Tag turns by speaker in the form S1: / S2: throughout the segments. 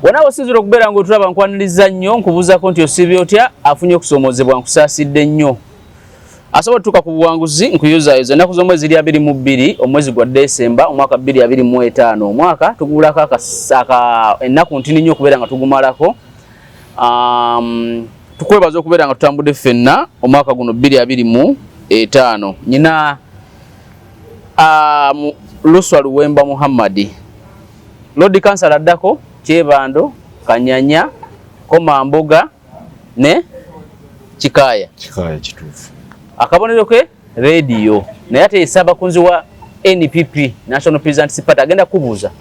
S1: Wona osinzira okubeera ng'otulaba, nkwaniriza nnyo, nkubuuzako nti osiibye otya? Afunye okusoomoozebwa, nkusaasidde nnyo. Asobola otutuuka ku buwanguzi, nkuyuzaayoza. Ennaku z'omwezi ziri 22, omwezi gwa Desemba, omwaka 2025. Omwaka tugulako ennaku ntini nnyo okubeera nga tugumalako. Tukwebaza okubeera nga tutambudde ffenna omwaka guno 2025. Nyina Luswa Luwemba Muhammadi, Lord Council addako Kyebando, Kanyanya, Komamboga ne Kikaaya.
S2: Kikaaya kituufu.
S1: Akabonero ke rediyo, naye ate saabakunzi wa NPP, National Peasants Party. Agenda kubuuza,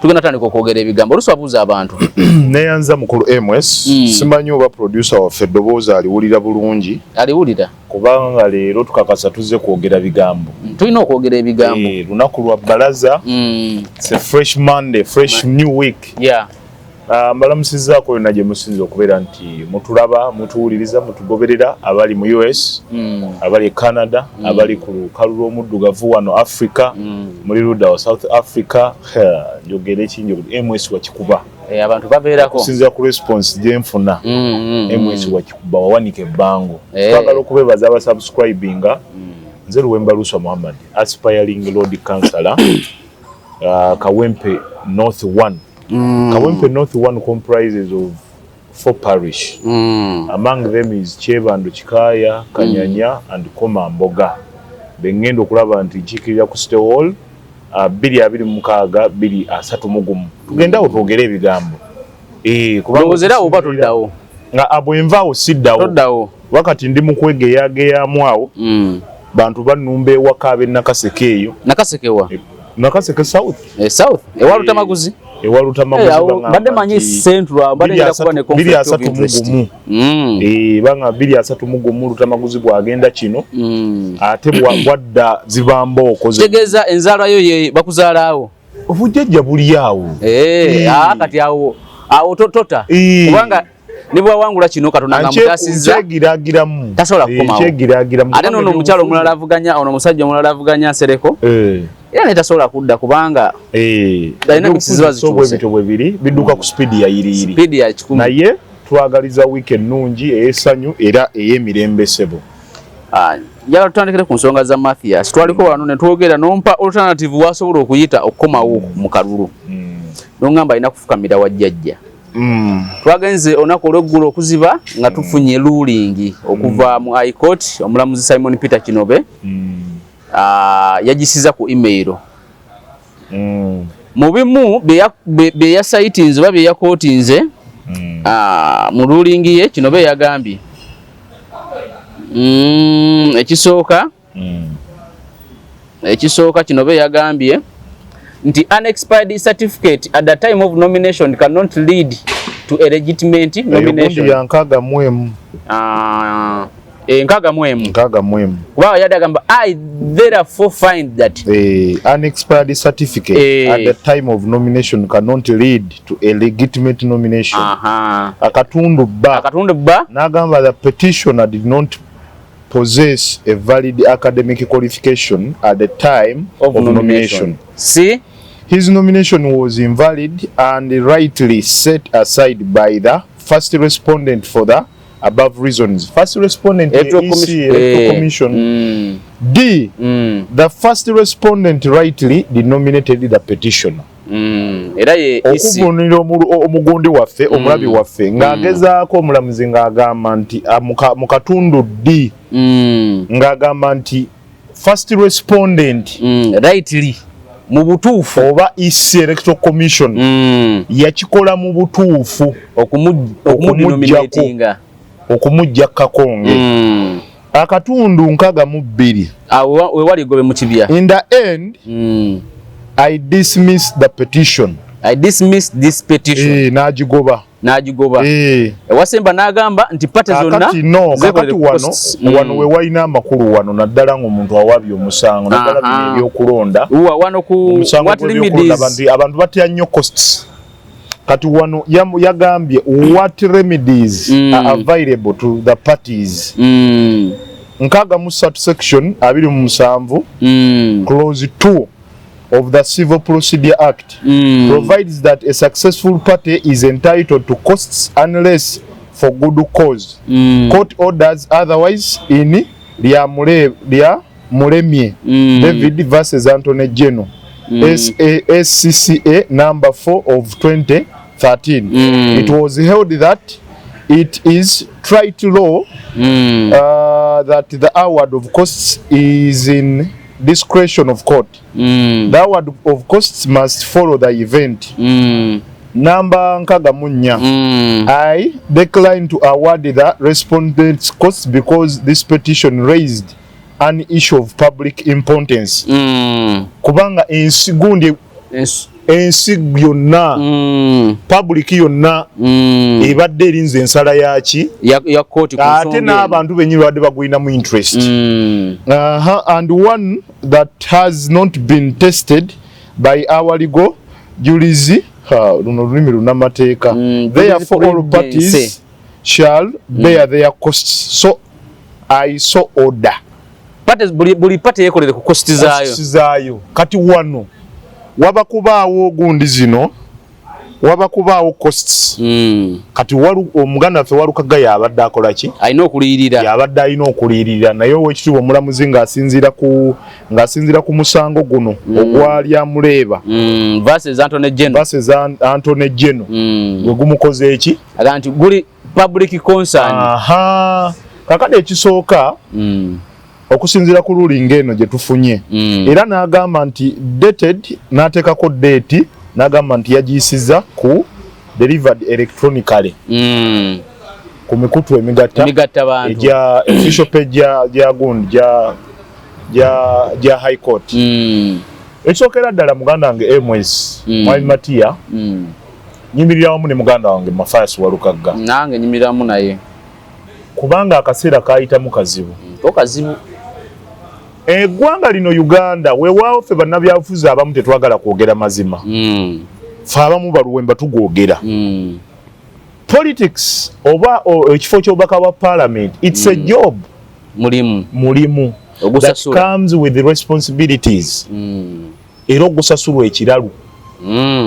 S1: tugenda tandika okwogera ebigambo. Oluusi abuuza abantu.
S2: Neyanza, mukulu MS. Simanyi oba producer waffe eddoboozi aliwulira bulungi.
S1: Aliwulira.
S2: Kubanga leero tukakasa tuzze kwogera bigambo.
S1: Tulina okwogera ebigambo.
S2: Lunaku lwa balaza. It's a fresh Monday, fresh new week. Mbalamusizaako yonna gye musinza okubeera nti mutulaba, mutuwuliriza, mutugoberera, abali mu US, abali e Canada, abali ku lukalu lw'omuddugavu wano Africa, muli ludda wa South Africa. Njogere ki? MS wakikuba.
S1: Abantu babeerako.
S2: Okusinziira ku response gyenfuna, MS wakikuba, wawanika ebbango. Twagala okubebaza abasubscribinga. Nze Luwemba Luswa Muhammad, aspiring Lord Councillor, Kawempe North 1. Kawempe North 1 comprises of four parish. Among them is Kyebando, Kikaaya, Kanyanya and Komamboga. Bengenda okulaba nti nkiikirira ku City Hall 2026, 2031. Tugendawo twogere ebigambo. Kubanga
S1: Ndowooza era oba toddawo.
S2: Nga bwenvaawo siddawo.
S1: Toddawo.
S2: Wakati ndi mu kwegeyaageyaamu awo. Bantu bannumba ewaka ab'e Nakaseke eyo.
S1: Nakaseke wa?
S2: Nakaseke South.
S1: South ewa Lutamaguzi.
S2: Ewa Lutamaguzi.
S1: Mbadde manyi Central, mbadde nja kuba ne conflict of interest.
S2: 231. Banga 231, Lutamaguzi bwagenda kino, ate bwadda zibamba okoze.
S1: Kitegeeza enzaalwa yo ye bakuzaala awo.
S2: Obujjajja buli awo.
S1: Kati awo tota, kubanga ne bwawangula kino, Katonda nga mutaasizza,
S2: nkyegiragiramu.
S1: Tasobola kukomawo.
S2: Nkyegiragiramu.
S1: Ate nono omukyalo omulala avuganya, ono omusajja omulala avuganya Nsereko, era naye tasobola kudda kubanga dynamics ziba
S2: so bwe
S1: zikyuse.
S2: Bityo bwe biri, bidduka ku speed ya yiriyiri.
S1: Speed ya 100.
S2: Naye twagaliza wiiki ennungi, ey'essanyu era ey'emirembe, ssebo.
S1: Ah, njagala tutandikire ku nsonga za Mathias. Twaliko wano ne twogera, nompa alternative wasobola okuyita okukomawo mu kalulu, nongamba alina kufukamira wa jjajja. Twagenze olunaku olweggulo okuziba nga tufunye ruling okuva mu High Court. Omulamuzi Simon Peter Kinobe yagisiza ku email. Mu bimu bye yacitinze oba bye yaquotinze mu ruling ye, Kinobe yagambye, ekisooka, ekisooka Kinobe yagambye nti unexpired certificate at the time of nomination cannot lead to a legitimate
S2: Eyo gundi
S1: nomination.
S2: Ya 61.
S1: Ah, 61.
S2: 61.
S1: Kubanga yadde agamba, "I therefore find that"
S2: Unexpired certificate at the time of nomination cannot lead to a legitimate nomination. Akatundu ba.
S1: Akatundu ba.
S2: N'agamba the petitioner did not possess a valid academic qualification at the time
S1: of
S2: of
S1: nomination.
S2: Nomination.
S1: See.
S2: His nomination was invalid and rightly set aside by the first respondent for the above reasons. First respondent,
S1: Electoral
S2: EC,
S1: Commission.
S2: Electoral Commission. D. The first respondent rightly denominated the petitioner.
S1: Era ye EC.
S2: Okuvunira omugundi waffe, omulabi waffe, ng'agezaako omulamuzi ng'agamba nti mu katundu D, ng'agamba nti first respondent
S1: Rightly, mu butuufu.
S2: Oba EC, Electoral Commission, yakikola mu butuufu
S1: okumudenominatinga.
S2: Okumujja kakonge. Akatundu 62.
S1: Awo wewali gobe mu kibya.
S2: In the end, I dismiss the petition.
S1: I dismiss this petition.
S2: N'agigoba.
S1: N'agigoba. Ewasemba n'agamba nti party zonna
S2: Kakati no,
S1: zeekolere
S2: kakati wano
S1: costs.
S2: Wano we walina amakulu wano, naddala ng'omuntu awabye omusango, naddala bino ebyokulonda.
S1: Wano ku
S2: Omusango
S1: what
S2: gw'ebyokulonda,
S1: remedies.
S2: abantu batya nnyo costs. Kati wano yagambye what remedies are available to the parties. 63, section 27, clause 2. of the Civil Procedure Act provides that a successful party is entitled to costs unless for good cause. Court orders otherwise in Lya Mulemye David versus Attorney General SCCA number 4 of 2013. It was held that it is trite law that the award of costs is in discretion of court. The award of costs must follow the event. Namba 64. I decline to award the respondent's costs because this petition raised an issue of public importance. Kubanga ensi gundi ensi yonna, public yonna ebadde erinze ensala yaki
S1: ya kooti ku
S2: ate
S1: nsonga eno.
S2: N'abantu bennyini babadde bagulinamu interest. And one that has not been tested by our legal juris, ha, luno lulimi lunamateeka. Therefore all
S1: jurisprudence.
S2: Parties shall bear their costs, so I so order.
S1: Parties, buli party yeekolere ku cost zaayo.
S2: Costs zaayo. Kati wano waba kubaawo gundi zino, waba kubaawo costs. Kati omuganda waffe Walukaga yabadde akola ki?
S1: Alina okuliyirira.
S2: Yabadde alina okuliyirira, naye owekitiibwa omulamuzi ng'asinziira ku musango guno ogwa Lyamuleeba
S1: Versus Attorney General.
S2: Versus Attorney General, gwe gumukoze eki?
S1: Aga nti guli public concern.
S2: Aha, kakati ekisooka, okusinziira ku ruling eno gye tufunye, era n'agamba nti dated, n'ateekako date, n'agamba nti yagiyisiza ku delivered electronically ku mikutu emigatta
S1: emigatta bantu
S2: egya official page gya gundi gya High Court. Ekisookera ddala, muganda wange ms Mwami Matiya, nyimirira wamu ne muganda wange Mathias Walukagga.
S1: Nange nyimiriramu naye.
S2: Kubanga akaseera kayitamu kazibu.
S1: Ko kazibu.
S2: Eggwanga lino Uganda, weewaawo ffe bannabyabufuzi abamu tetwagala kwogera mazima. Ffe abamu baluwemba tugwogera. Politics oba ekifo ky'obubaka bwa parliament, it's a job.
S1: Mulimu.
S2: Mulimu that
S1: ogusasula.
S2: Comes with the responsibilities. Era ogusasulwa ekiralu.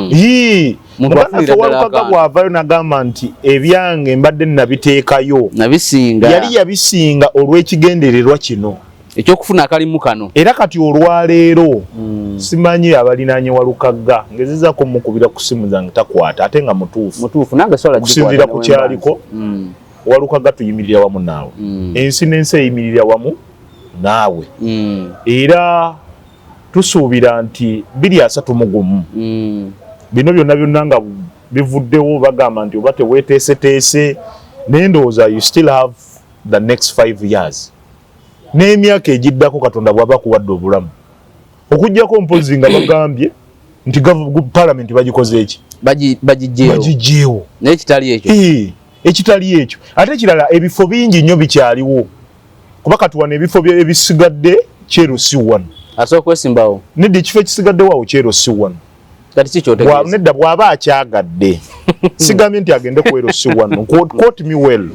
S2: Yii,
S1: Muntu
S2: muganda
S1: afunira
S2: waffe
S1: ddala
S2: Walukaga
S1: akantu.
S2: bw'avaayo n'agamba nti ebyange mbadde nabiteekayo,
S1: nabisinga.
S2: Yali yabisinga olw'ekigendererwa kino
S1: ekyokufuna akalimu kano.
S2: Era kati olwaleero simanyi abalinaanye Walukagga, ngezezaako mukubira ku simu zange takwata, ate nga mutuufu.
S1: Mutuufu, nange sobola.
S2: Okusinziira ku kyaliko, Walukaga, tuyimirira wamu naawe. Ensi n'ensi eyimirira wamu naawe. Era tusuubira nti 2031, bino byonna byonna nga bivuddewo, bagamba nti oba teweeteeseteese, naye ndowooza you still have the next 5 years n'emyaka egiddako, Katonda bw'aba akuwadde obulamu, okugjako mpozi nga bagambye nti parliament bagikoze eki?
S1: Bagijjeewo.
S2: Bagijjeewo.
S1: Naye kitali ekyo.
S2: Ekitali ekyo. Ate ekirala, ebifo bingi nnyo bikyaliwo, kuba kati wano ebifo ebisigadde kyeru si wano.
S1: Asobola okwesimbawo.
S2: Nedda, ekifo ekisigadde waawo kyeru si wano.
S1: Kati ki kyotegeeza?
S2: Nedda, bw'aba akyagadde, sigambye nti agende ku LC wano. Quote me well,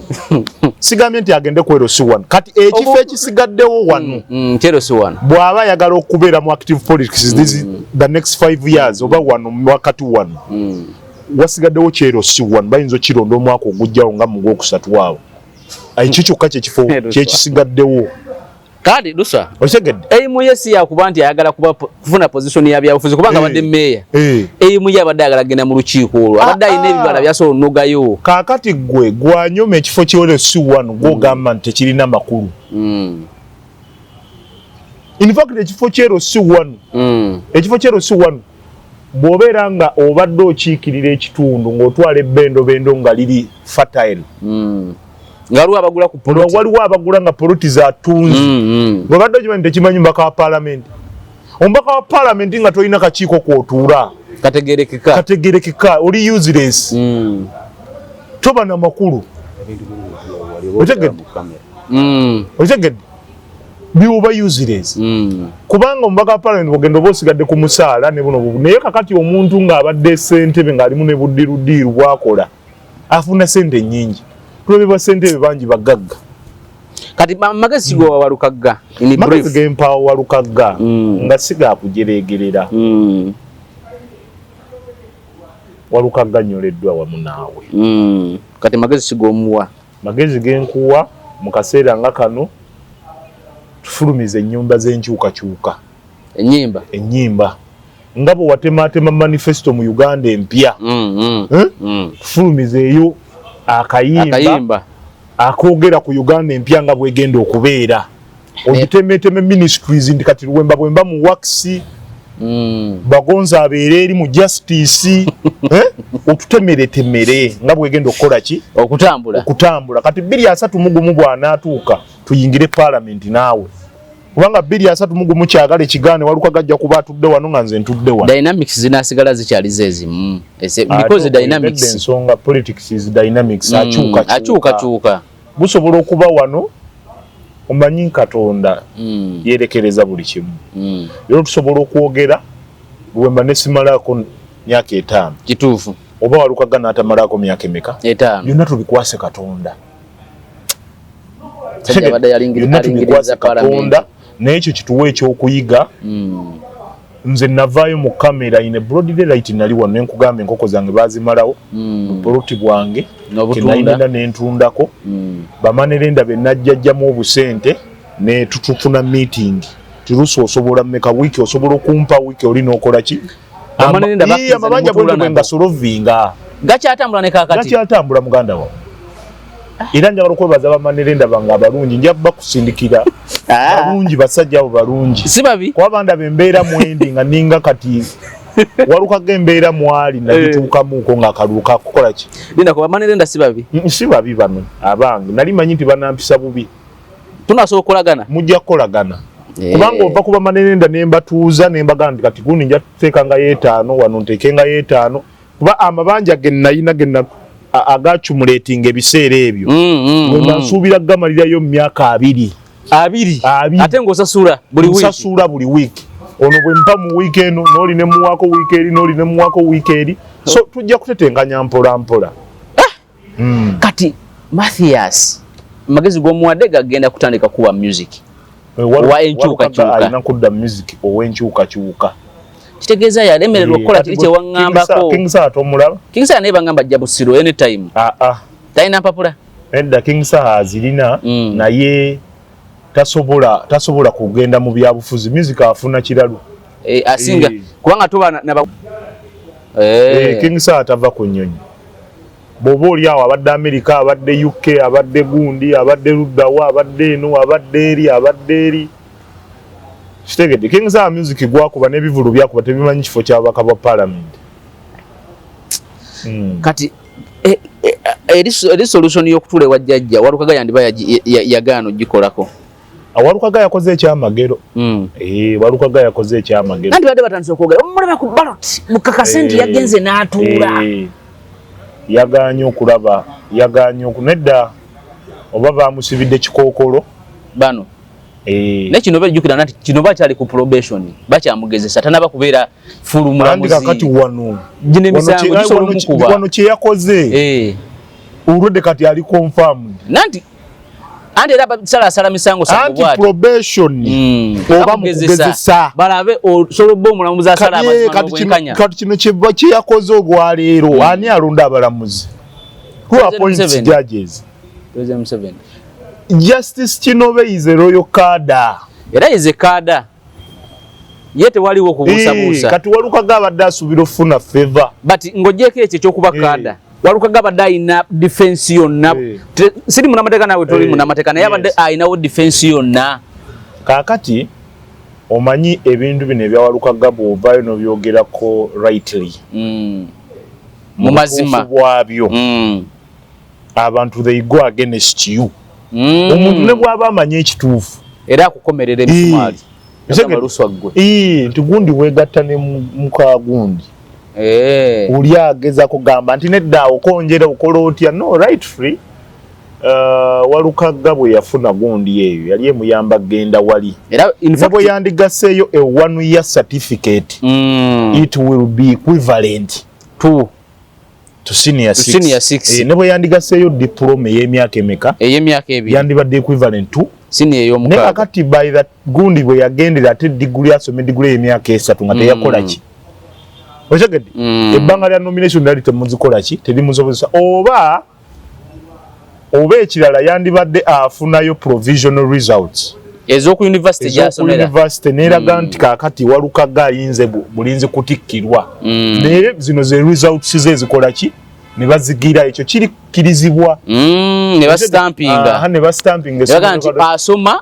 S2: sigambye nti agende ku LC wano. Kati ekifo ekisigaddewo wano,
S1: Kyero si wano.
S2: Bw'aba ayagala okubeera mu active politics this is the next 5 years, oba wano wakati wano wasigaddewo kyero si wano, bayinza okironda omwaka ogujjawo nga mu gwokusatu awo. Ekyo kyokka kyekifo
S1: Luswa.
S2: kyekisigaddewo.
S1: Kati Lusa,
S2: Okitegedde?
S1: Aim ye si yakuba nti ayagala kufuna position ya byabufuzi, kubanga abadde meeya. Aim ye abadde ayagala kugenda mu lukiiko olwo, abadde alina ebibala byasobola onogayo.
S2: Kaakati gwe gwanyoma ekifo kyero si wano, gwogamba nti tekirina makulu. In fact, ekifo kyero si wano, ekifo kyero si wano, bw'obeera nga obadde okiikirira ekitundu ng'otwala ebbendobendo nga liri fertile,
S1: Nga waliwo abagula ku
S2: nga
S1: poloti.
S2: Waliwo abagula nga poloti za ttunzi, bw'obadde okimanyi tekimanyi mubaka wa paalamenti, omubaka wa paalamenti nga tolina kakiiko kwotuula
S1: kategerekeka,
S2: kategerekeka, oli useless. Toba na makulu. Otegedde? Otegedde? Biwuba useless, kubanga omubaka wa paalamenti bwogenda oba osigadde ku musaala ne buno bubu. Naye kakati omuntu ng'abadde ssentebe ng'alimu ne buddirudiiru bwakola, afuna sente nnyingi. Tulabye ba ssentebe bangi bagagga.
S1: Kati magezi go Walukagga
S2: in brief. Magezi gempa Walukagga nga siga kujeregerera. Walukagga nyoleddwa wamu naawe.
S1: Kati magezi sigomuwa.
S2: Magezi genkuwa mu kaseera nga kano tufulumize ennyumba z'enkyukakyuka.
S1: Ennyimba.
S2: Ennyimba. Nga bwe watematema manifesto mu Uganda empya. Tufulumizeeyo akayimba akoogera ku Uganda empya nga bwegenda okubeera. Ogitemeteme ministries nti kati Luwemba bwemba mu works, Bagonza abeere eri mu justice, otutemeretemere nga bwegenda okukola ki?
S1: Okutambula.
S2: Okutambula. Kati 2031 bw'anaatuuka tuyingire parliament naawe. Kubanga 2031 kyagala ekigaane Walukagga ajja kuba atudde wano nga nze ntudde wano.
S1: Dynamics zinaasigala zikyali ze zimu. Because dynamics.
S2: Ensonga politics is dynamics. Akyuka
S1: akyuka.
S2: Busobola okuba wano omanyi Katonda yerekereza buli kimu. Leero tusobola okwogera Luwemba ne simalako myaka 5.
S1: Kituufu.
S2: Oba Walukagga n'atamalako myaka emeka?
S1: 5.
S2: Byonna tubikwase Katonda. Byonna tubikwase Katonda n'ekyo kituwe ekyokuyiga. Nze navaayo mu kamera in a broad daylight nali wano ne nkugamba enkoko zange baazimalawo buloti bwange kenayinina ne ntundako bamanerenda be najjajjamu obusente ne tutufuna meeting tirusu osobola mmeka wiiki osobola okumpa wiiki oli n'okola ki amabanja bwe nga solovinga
S1: gakyatambula ne kaakati
S2: gakyatambula muganda wawe. Era njagala okwebaza bamanerenda bange abalungi nja bakusindikira balungi basajja abo balungi
S1: si babi
S2: kuba bandaba embeera mwendi nga ninga kati Walukagga embeera mwali nagituukamuuko ng'akalulu kakukola ki
S1: linda kuba bamanerenda si babi
S2: si babi bano abange nali manyi nti banampisa bubi
S1: tunasobola okukolagana
S2: mujja kukolagana kubanga ova ku bamanerenda ne mbatuuza ne mbagamba nti kati gundi nja kuteekangayo 5 wano nteekengayo 5 kuba amabanja ge nalina ge agacumulatinga ebiseera ebyo nga nsuubira gamalirayo mu myaka 2
S1: 2 ate ng'osasula buli wiiki
S2: nsasula buli wiiki ono bwe mpa mu wiiki eno n'oli ne muwaako wiiki eri n'oli ne muwaako wiiki eri so tujja kutetenkanya mpola mpola.
S1: Kati Mathias magezi g'omuwadde gagenda kutandika kuba music
S2: owa enkyukakyuka alina kudda music ow'enkyukakyuka
S1: kitegeeza yalemererwa okukola kiri kye waŋŋambako.
S2: King Saha tomulaba?
S1: King Saha naye bangamba ajja Busiro anytime. Talina mpapula?
S2: Nedda King Saha azirina naye tasobola kugenda mu byabufuzi. Music afuna kiralu
S1: asinga kubanga tuba na
S2: King Saha tava ku nnyonyi. Bw'oba oli awo abadde America, abadde UK, abadde gundi, abadde luddawa, abadde eno, abadde eri, abadde eri. Kitegedde King Saha music gwakuba n'ebivulu byakuba tebimanyi kifo ky'ababaka bwa parliament.
S1: Kati eri solution y'okutuula ewa jjajja Walukagga yandiba yagaana ogikolako.
S2: Walukagga yakoze ekyamagero. Walukagga yakoze ekyamagero.
S1: Anti badde batandise okwogera omulaba ku ballot mukakase nti yagenze n'atuula.
S2: Yagaanye okulaba, yagaanye nedda oba bamusibidde kikookolo
S1: bano. Naye kino bajjukira nti kino bakyali ku probation bakyamugezesa tanaba kubeera full mulamuzi.
S2: Kati wano
S1: gino emisango gisobola omukuba
S2: wano kye yakoze olwedde kati ali confirmed
S1: nanti anti era basalasala misango
S2: anti probation oba mukugezesa
S1: balabe osobola obba omulamuzi asala amazima n'obwenkanya.
S2: Kati kino kye yakoze olwaleero ani alonda abalamuzi? Who appoints judges?
S1: President Museveni.
S2: Justice Kinobe is a royal cadre.
S1: Era is a cadre. Ye tewaliwo kubuusabuusa.
S2: Kati Walukagga abadde asuubira okufuna favor.
S1: But ng'ogyeko ekyo ekyokuba cadre. Walukagga abadde alina defense yonna. Siri munnamateeka naawe toli munnamateeka naye abadde alinawo defense yonna.
S2: Kaakati omanyi ebintu bino ebya Walukagga bw'ovaayo n'obyogerako rightly.
S1: Mu mazima
S2: bwabyo. Abantu they go against you. Omuntu ne bw'aba amanyi ekituufu
S1: era akukomerera emisumaali.
S2: Nti gundi weegatta ne muka gundi. Oli agezaako gamba nti nedda okonjera okola otya no right free. Walukagga bwe yafuna gundi eyo yali emuyamba genda wali.
S1: Era in fact
S2: bwe yandigaseeyo a 1 year certificate it will be equivalent
S1: to
S2: To senior
S1: To senior six.
S2: Eh, ne bwe yandigaseeyo diploma ey'emyaka emeka?
S1: Ey'emyaka 2.
S2: Yandibadde equivalent to
S1: senior
S2: naye
S1: ey'omukaaga.
S2: Kakati by that gundi bwe yagendera ate diguli, asome diguli ey'emyaka 3 nga teyakola ki, okitegedde? Ebbanga lya nomination lyali temuzikola ki, terimusobozesa. Oba ekirala, yandibadde afunayo provisional results
S1: ez'oku university
S2: ez'oku
S1: gy'asomera.
S2: University neeraga nti kaakati Walukaga ayinze bulinzi kutikkirwa, naye zino ze results ze ezikola ki, ne bazigira. Ekyo kirikkirizibwa.
S1: Ne bastampinga.
S2: Aha, ne bastampinga.
S1: Yaga nti asoma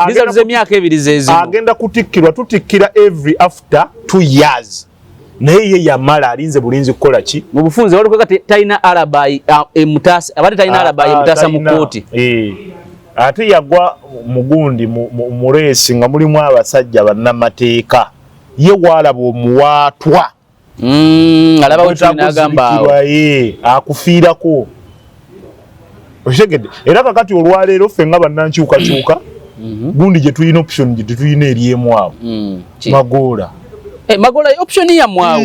S1: results z'emyaka 2 zezino.
S2: Agenda kutikkirwa. Tutikkira every after 2 years, naye ye yamala, alinze bulinzi kukola ki?
S1: Mu bufunze Walukaga talina alibi emutaasa, abadde talina alibi emutaasa mu
S2: Talina.
S1: kkooti.
S2: Eh. Ate yagwa mugundi mu race nga mulimu abasajja bannamateeka, ye waalaba omuwaatwa.
S1: Alaba wetuli n'agamba awo.
S2: Ye akufiirako, okitegedde? Era kakati olwaleero ffe nga bannankyukakyuka gundi gye tulina, option gye tetulina eryemu awo.
S1: Ki?
S2: Magoola.
S1: Eh, Magola option yammwe awo.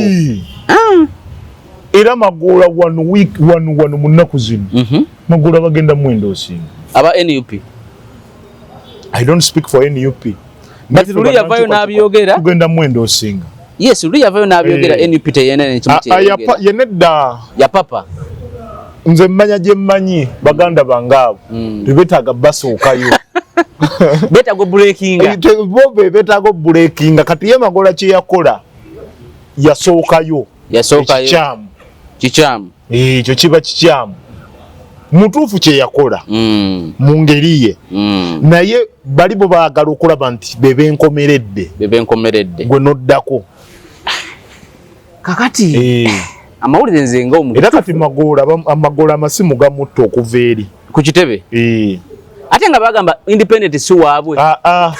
S2: Era Magoola wano week wano wano mu nnaku zino, Magoola bagenda mwendoosinga.
S1: Aba NUP?
S2: I don't speak for NUP.
S1: But luli yavayo n'abyogera.
S2: Tugenda mwendoosinga.
S1: Yes, luli yavayo n'abyogera. NUP teyena nekimu kyeyogera.
S2: Ye nedda.
S1: Ya papa.
S2: Nze mmanya gye mmanyi baganda bange abo, tebetaaga basookayo.
S1: Beetaaga obreakinga.
S2: Bo be beetaaga obreakinga. Kati ye Magola kye yakola, yasookayo.
S1: Yasookayo.
S2: Ekikyamu.
S1: Kikyamu.
S2: Ekyo kiba kikyamu. Mutuufu kye yakola mu ngeri ye, naye bali bo baagala okulaba nti be benkomeredde.
S1: Be benkomeredde.
S2: Gwe noddako.
S1: Kakati amawulire nze nga omuntu
S2: Era kati Magoola Magoola amasimu gamutta okuva eri
S1: ku kitebe. Ate nga bagamba independent si waabwe.
S2: Ah, ah.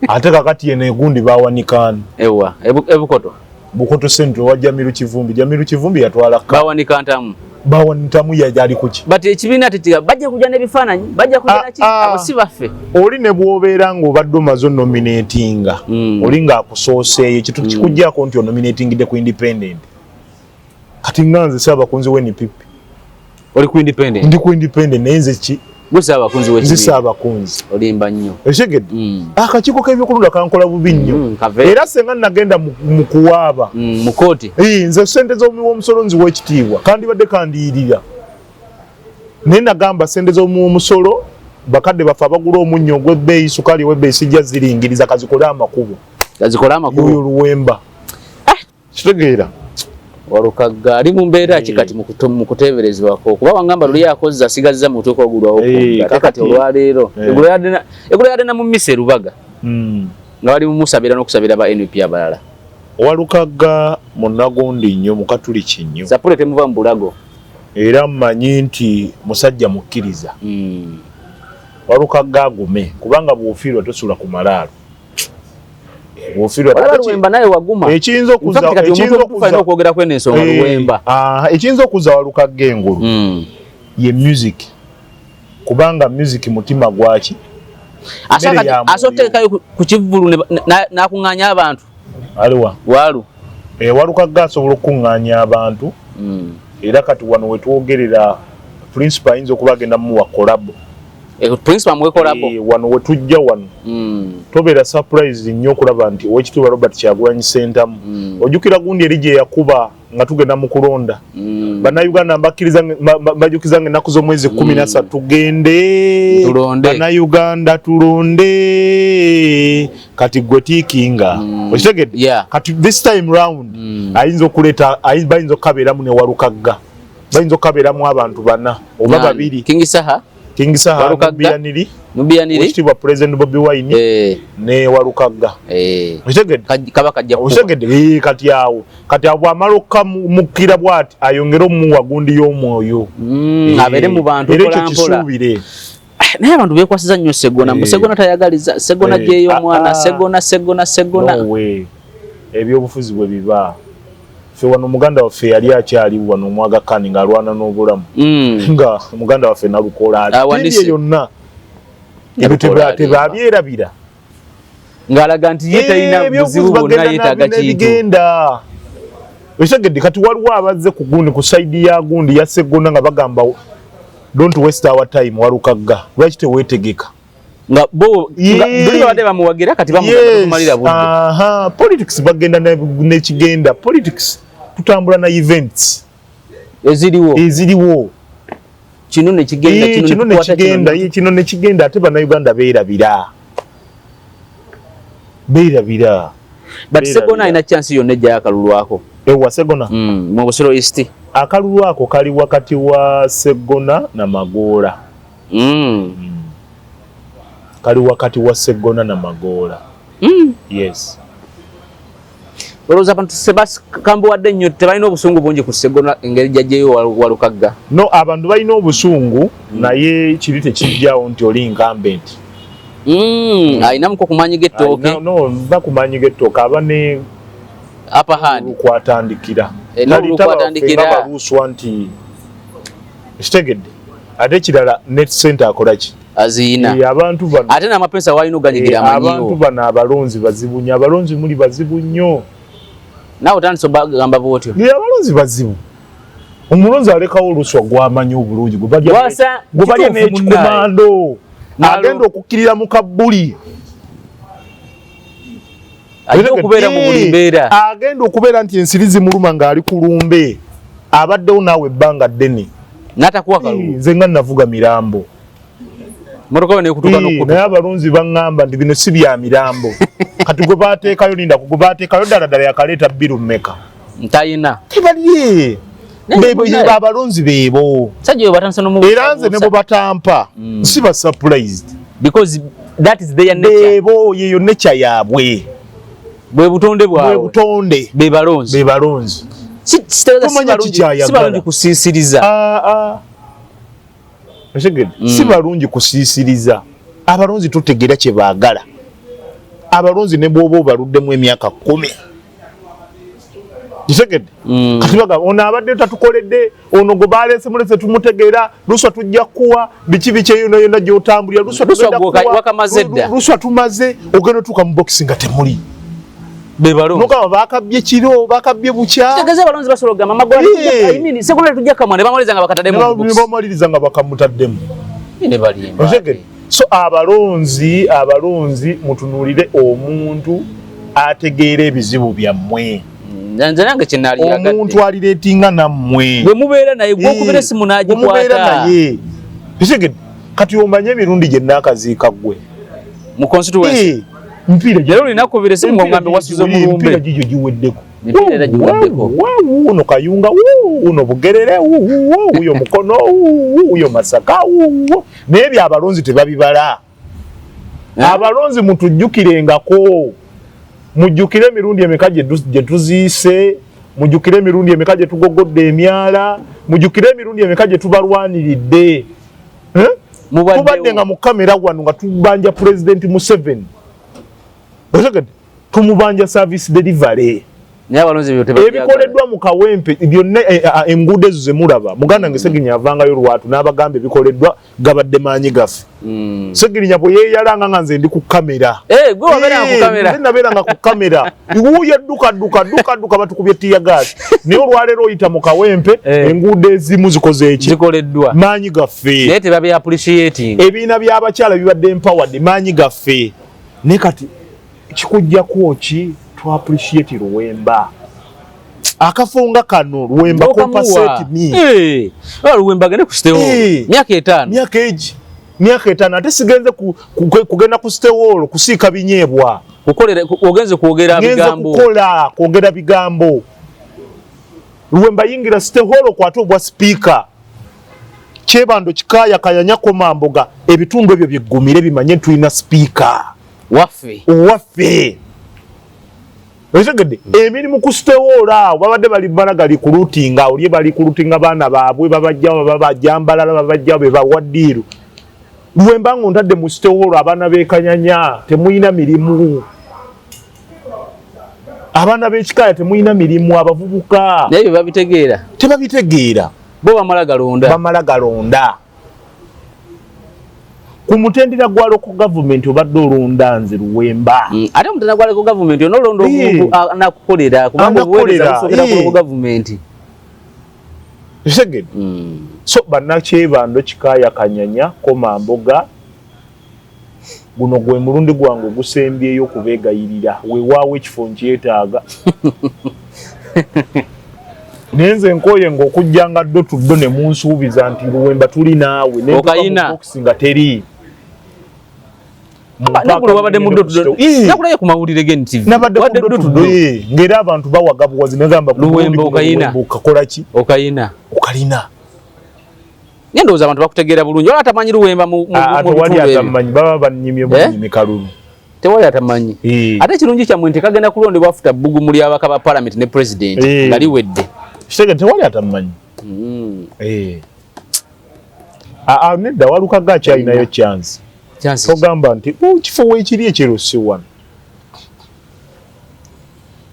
S2: Ate kakati yeno egundi bawanikaani?
S1: Ewa Ebukoto.
S2: Bukoto Central wa Jamiru Kivumbi. Jamiru Kivumbi yatwala ka
S1: Bawanika ntamu.
S2: Bawanitamu yali kuki?
S1: But ekibiina tekiga bajja kujja n'ebifaananyi, bajja kujja naki. Abo si baffe.
S2: Oli ne bw'obeera ng'obadde omaze onominatinga, oli ng'akusooseeyo, ekintu kikugyako nti onominatingidde ku independent. Kati nga nze saabakunzi we NPP.
S1: Oli ku independent?
S2: Ndi ku independent, naye nze ki?
S1: Gwe saabakunzi
S2: Nze
S1: w'ekibiina?
S2: saabakunzi.
S1: Olimba nnyo.
S2: Ekitegedde? Akakiiko k'ebyokulonda kankola bubi nnyo.
S1: Kave.
S2: Era senga nagenda mu kuwaaba,
S1: Mu kooti.
S2: Eh, nze sente z'omuwi w'omusolo nziwa ekitiibwa, kandibadde kandiyirira, naye nagamba sente z'omuwi w'omusolo, bakadde baffe abagula omunnyo ogw'ebbeeyi, sukaali ow'ebbeeyi, sijja ziringiriza, kazikole amakubo.
S1: Gazikole amakulu.
S2: Yoyo Luwemba, kitegeera?
S1: Walukagga ali mu mbeera ki kati mu kuteeberezebwako? Kuba wangamba luli akozza asigazza mutuuka ogulwawo, ate kati olwaleero, eggulo yadde na mu misa e Lubaga nga bali mumusabira n'okusabira ba NUP abalala.
S2: Walukagga munnagundi nnyo, mukatuliki nnyo.
S1: Sapule temuva mu bulago.
S2: Era mmanyi nti musajja mukkiriza. Walukagga agume, kubanga bw'ofiirwa tosula ku malaalo. Bw'ofiirwa
S1: Olaba Luwemba naye waguma.
S2: Ekiyinza
S1: In fact, kati omuntu
S2: ekiyinza
S1: omutuufu alina okwogera kweno ensonga, Luwemba.
S2: Ekiyinza okuzza Walukagga engulu ye music, kubanga music mutima gwaki?
S1: Asa
S2: Mmere
S1: kati
S2: ya mwoyo.
S1: asa oteekayo ku kivvulu n'akuŋŋaanya abantu.
S2: Aliwa?
S1: Walu.
S2: Walukagga asobola okukuŋŋaanya abantu. Era kati wano wetwogerera, principal ayinza okuba agenda mumuwa collabo.
S1: Principal amuwe collabo.
S2: Wano wetujja wano, tobeera surprise nnyo okulaba nti Owekitiibwa Robert Kyagulanyi Ssentamu, ojjukira gundi eri gye yakuba nga tugenda mu kulonda, "Bannayuganda, mbakkiriza, mbajjukiza nga ennaku z'omwezi 13 tugende
S1: Tulonde.
S2: Bannayuganda tulonde." Kati gwe tiikinga, okitegedde? Kati this time round ayinza okuleeta, bayinza okukabeeramu ne Walukagga, bayinza okukabeeramu abantu bana oba
S1: Nani?
S2: babiri.
S1: King Saha.
S2: King Saha.
S1: Walukagga.
S2: Nubian Li.
S1: Nubian Li.
S2: Owekitiibwa President Bobi Wine ne Walukagga. Okitegedde?
S1: Kaba kajja kukuba.
S2: Okitegedde? Kati awo bw'amala okkamukira bw'ati, ayongere omuwa gundi y'omwoyo.
S1: Abeere mu bantu
S2: Era ekyo
S1: mpola mpola.
S2: kisuubire.
S1: Naye abantu bekwasiza nnyo Segona, mbu Segona tayagaliza, Segona gyeyo omwana, Segona, Segona, Segona.
S2: No way. Ebyobufuzi bwe biba, ffe wano muganda waffe yali akyali wano omwagakani ng'alwana n'obulamu, nga muganda waffe Nalukola ali
S1: Awanise.
S2: tebye yonna ebyo.
S1: Nalukola alimba.
S2: Tebabyerabira.
S1: Ng'alaga nti ye talina
S2: Ebyobufuzi
S1: buzibu bwonna,
S2: bagenda
S1: yeetaaga kintu.
S2: n'ebigenda. Okitegedde? Kati waliwo abazze ku gundi, ku side ya gundi ya Seggona, nga bagamba, "Don't waste our time, Walukagga, lwaki teweetegeka?"
S1: Nga bo buli babadde bamuwagira, kati bamumalira budde.
S2: Aha, politics bagenda nekigenda. Politics tutambula na events
S1: eziriwo.
S2: Eziriwo.
S1: Kino nekigenda.
S2: Kino nekigenda, kino nekigenda. Ate Bannayuganda beerabira, beerabira.
S1: But Segona alina chance yonna ejjayo akalulu ako?
S2: Ewa Segona?
S1: Mu Busiro East.
S2: Akalulu ako kali wakati wa Segona na Magoola. Kali wakati wa Segona na Magoola. Yes.
S1: Olowooza abantu sebakambuwadde nnyo, tebalina obusungu bungi ku Segona engeri jajjeyo Walukagga?
S2: No, abantu balina obusungu, naye kiri tekijjawo nti oli incumbent.
S1: Alinamuko ku maanyi g'ettooke.
S2: No, nva ku maanyi g'ettooke, aba ne
S1: upper hand.
S2: Kwatandikira.
S1: Eh, n'olukwatandikira.
S2: Baluswa nti kitegedde. Ate ekirala, net center akola ki?
S1: Aziina.
S2: Abantu bano
S1: ate n'amapensa walina oganyigira.
S2: Amanyiwo.
S1: Amanyiwo.
S2: Abantu bano abalonzi bazibu nnyo. Abalonzi muli bazibu nnyo.
S1: Naawe otandise obagamba bwotyo?
S2: Abalonzi bazibu. Omulonzi alekawo oluswa gwamanyi obulungi gwe balya n'ekikomando, agenda okukkirira mu kabbuli.
S1: Alina okubeera mu buli mbeera.
S2: Agenda okubeera nti ensiri zimuluma ng'ali ku lumbe, abaddewo naawe ebbanga ddene.
S1: N'atakuwa kalulu.
S2: Nze nga navuga mirambo.
S1: Motoka nekutuka n'okutuka.
S2: Naye abalonzi baŋŋamba nti bino si bya mirambo. Kati gwe bateekayo, linda, gwe bateekayo ddala ddala yakaleeta bbiru mmeka?
S1: Ntayina.
S2: Tebalye abalonzi beebo. Era nze ne bwe batampa siba surprised.
S1: Because that is their nature.
S2: Beebo, yeyo nature yaabwe.
S1: Bwe butonde bwabwe.
S2: Bwe butonde.
S1: Be balonzi.
S2: Be balonzi.
S1: Tomanya kikyayagala. Si balungi kusiisiriza.
S2: Ah, ah. Si balungi kusiisiriza. Abalonzi tutegeera kye baagala. Abalonzi ne bw'oba obaluddemu emyaka 10, kitegedde? Kati bagamba ono abadde tatukoledde, ono gwe baleese mulese tumutegeera. Luswa tujja kuwa biki biki, eyo yonna gy'otambulira luswa.
S1: Luswa
S2: tugenda
S1: gwe
S2: kuwa.
S1: wakamaze dda.
S2: Luswa tumaze, ogenda otuuka mu bokisi nga temuli.
S1: Be balonzi.
S2: Nogamba bakabbye kiro, bakabbye bukya.
S1: Kitegeeza abalonzi basobola okugamba Magola, I mean, Segola tujja kamwa, ne bamaliriza nga bakataddemu mu
S2: ne
S1: box.
S2: Bamaliriza nga bakamutaddemu.
S1: Ne balimba.
S2: Otegedde? So abalonzi, abalonzi mutunuulire omuntu ategeera ebizibu byammwe.
S1: Nze nange kye naalyagadde.
S2: Omuntu alireetinga nammwe.
S1: Bwe mubeera naye, gw'okubira essimu
S2: Bwe mubeera
S1: n'agikwata.
S2: naye. Otegedde? Kati omanye emirundi gye naakaziika ggwe
S1: Mu constituency.
S2: Mpiira
S1: Leero olinakubira essimu ng'ongambe wasuze mu lumbe.
S2: Empiira gigyo giweddeko.
S1: Emipiira era giweddeko.
S2: Wuno Kayunga, wuno Bugerere, wuyo Mukono, wuyo Masaka, wuwo. Naye ebyo abalonzi tebabibala.
S1: Eh?
S2: Abalonzi mutujjukirengako, mujjukire emirundi emeka gye tuziise, mujjukire emirundi emeka gye tugogodde emyala, mujjukire emirundi emeka gye tubalwaniridde. Eh?
S1: Mubaddewo.
S2: Tubadde nga mu kamera wano nga tubanja Pulezidenti Museveni. Otegedde? Tumubanja service delivery.
S1: Naye abalonzi ebyo tebabyagala.
S2: Ebikoleddwa mu Kawempe byonna, enguudo ezo zemulaba, muganda nge Segirinya avangayo lwatu n'abagamba ebikoleddwa gabadde maanyi gaffe. Segirinya bwe yeeyalanga nga nze ndi ku kamera.
S1: Eh, gwe wabeeranga ku kamera.
S2: Nze nabeeranga ku kamera. Wuuyo dduka dduka dduka dduka, batukubye tear gas. Naye olwaleero oyita mu Kawempe, enguudo ezimu zikoze eki?
S1: Zikoleddwa.
S2: Maanyi gaffe.
S1: Naye tebabi appreciating.
S2: Ebiina by'abakyala bibadde empowered, maanyi gaffe. Naye kati kikujjako ki to appreciate Luwemba? Akafunga kano Luwemba compensate me.
S1: Eh, Luwemba agende ku City Hall. Myaka 5.
S2: Myaka egi, myaka 5, ate sigenze kugenda ku City Hall kusiika binyeebwa.
S1: Kukolera, ogenze kwogera
S2: Ngenze
S1: bigambo.
S2: kukola, kwogera bigambo. Luwemba yingira City Hall, okwate obwa speaker. Kyebando, Kikaaya, Kayanya, Komamboga, ebitundu ebyo byeggumire bimanye tulina speaker
S1: waffe.
S2: Waffe. Otegedde? Emirimu ku City Hall awo babadde bali balaga recruiting, oli bali recruiting baana baabwe, babajjawo, babajja mbalala, babajjawo be bawa deal. Lwemba nga ontadde mu City Hall, abaana b'e Kanyanya temulina mirimu, abaana b'e Kikaaya temulina mirimu, abavubuka.
S1: Naye bye babitegeera?
S2: Tebabitegeera.
S1: Bo bamala galonda.
S2: Bamala galonda. Ku mutendera gwa local government obadde olonda nze Luwemba.
S1: Ate omutendera gwa local government onolonda omuntu anakukolera, kubanga obuweereza busookera ku local government.
S2: Kitegedde? So bannakyebando, Kikaaya, Kanyanya, Komamboga, guno gwe mulundi gwange ogusembyeyo okubeegayirira. Weewaawo ekifo nkyetaaga, naye nze nkooye ng'okujjanga ddo tuddo ne munsuubiza nti Luwemba tuli naawe, ne ntuuka mu
S1: Okayina.
S2: box nga teri.
S1: Nagulo wabadde mu ddo tuddo. Nakulaye ku mawulire ge NTV.
S2: Nabadde ku
S1: Wadde
S2: ddo
S1: ddo
S2: tuddo,
S1: tuddo.
S2: Ng'era abantu bawaga buwazi, negamba ku
S1: Luwemba
S2: mulundi guno
S1: okayina.
S2: Luwemba okakola ki?
S1: Okayina.
S2: Okalina.
S1: Naye ndowooza abantu bakutegeera bulungi, wala atamanyi Luwemba
S2: Ah,
S1: mu
S2: tewali
S1: bitundu ebyo.
S2: atamanyi, baba banyimye
S1: Eh?
S2: bunyimi kalulu.
S1: Tewali atamanyi. Ate ekirungi kyammwe nti kagenda kulondebwa afuta bbugumu ly'ababaka ba parliament ne president nga liwedde.
S2: Kitege tewali atamanyi. Ah, ah, nedda, Walukaga akyalinayo chance.
S1: Chance.
S2: Togamba nti, "Oh, kifo weekiri ekiro si wano,"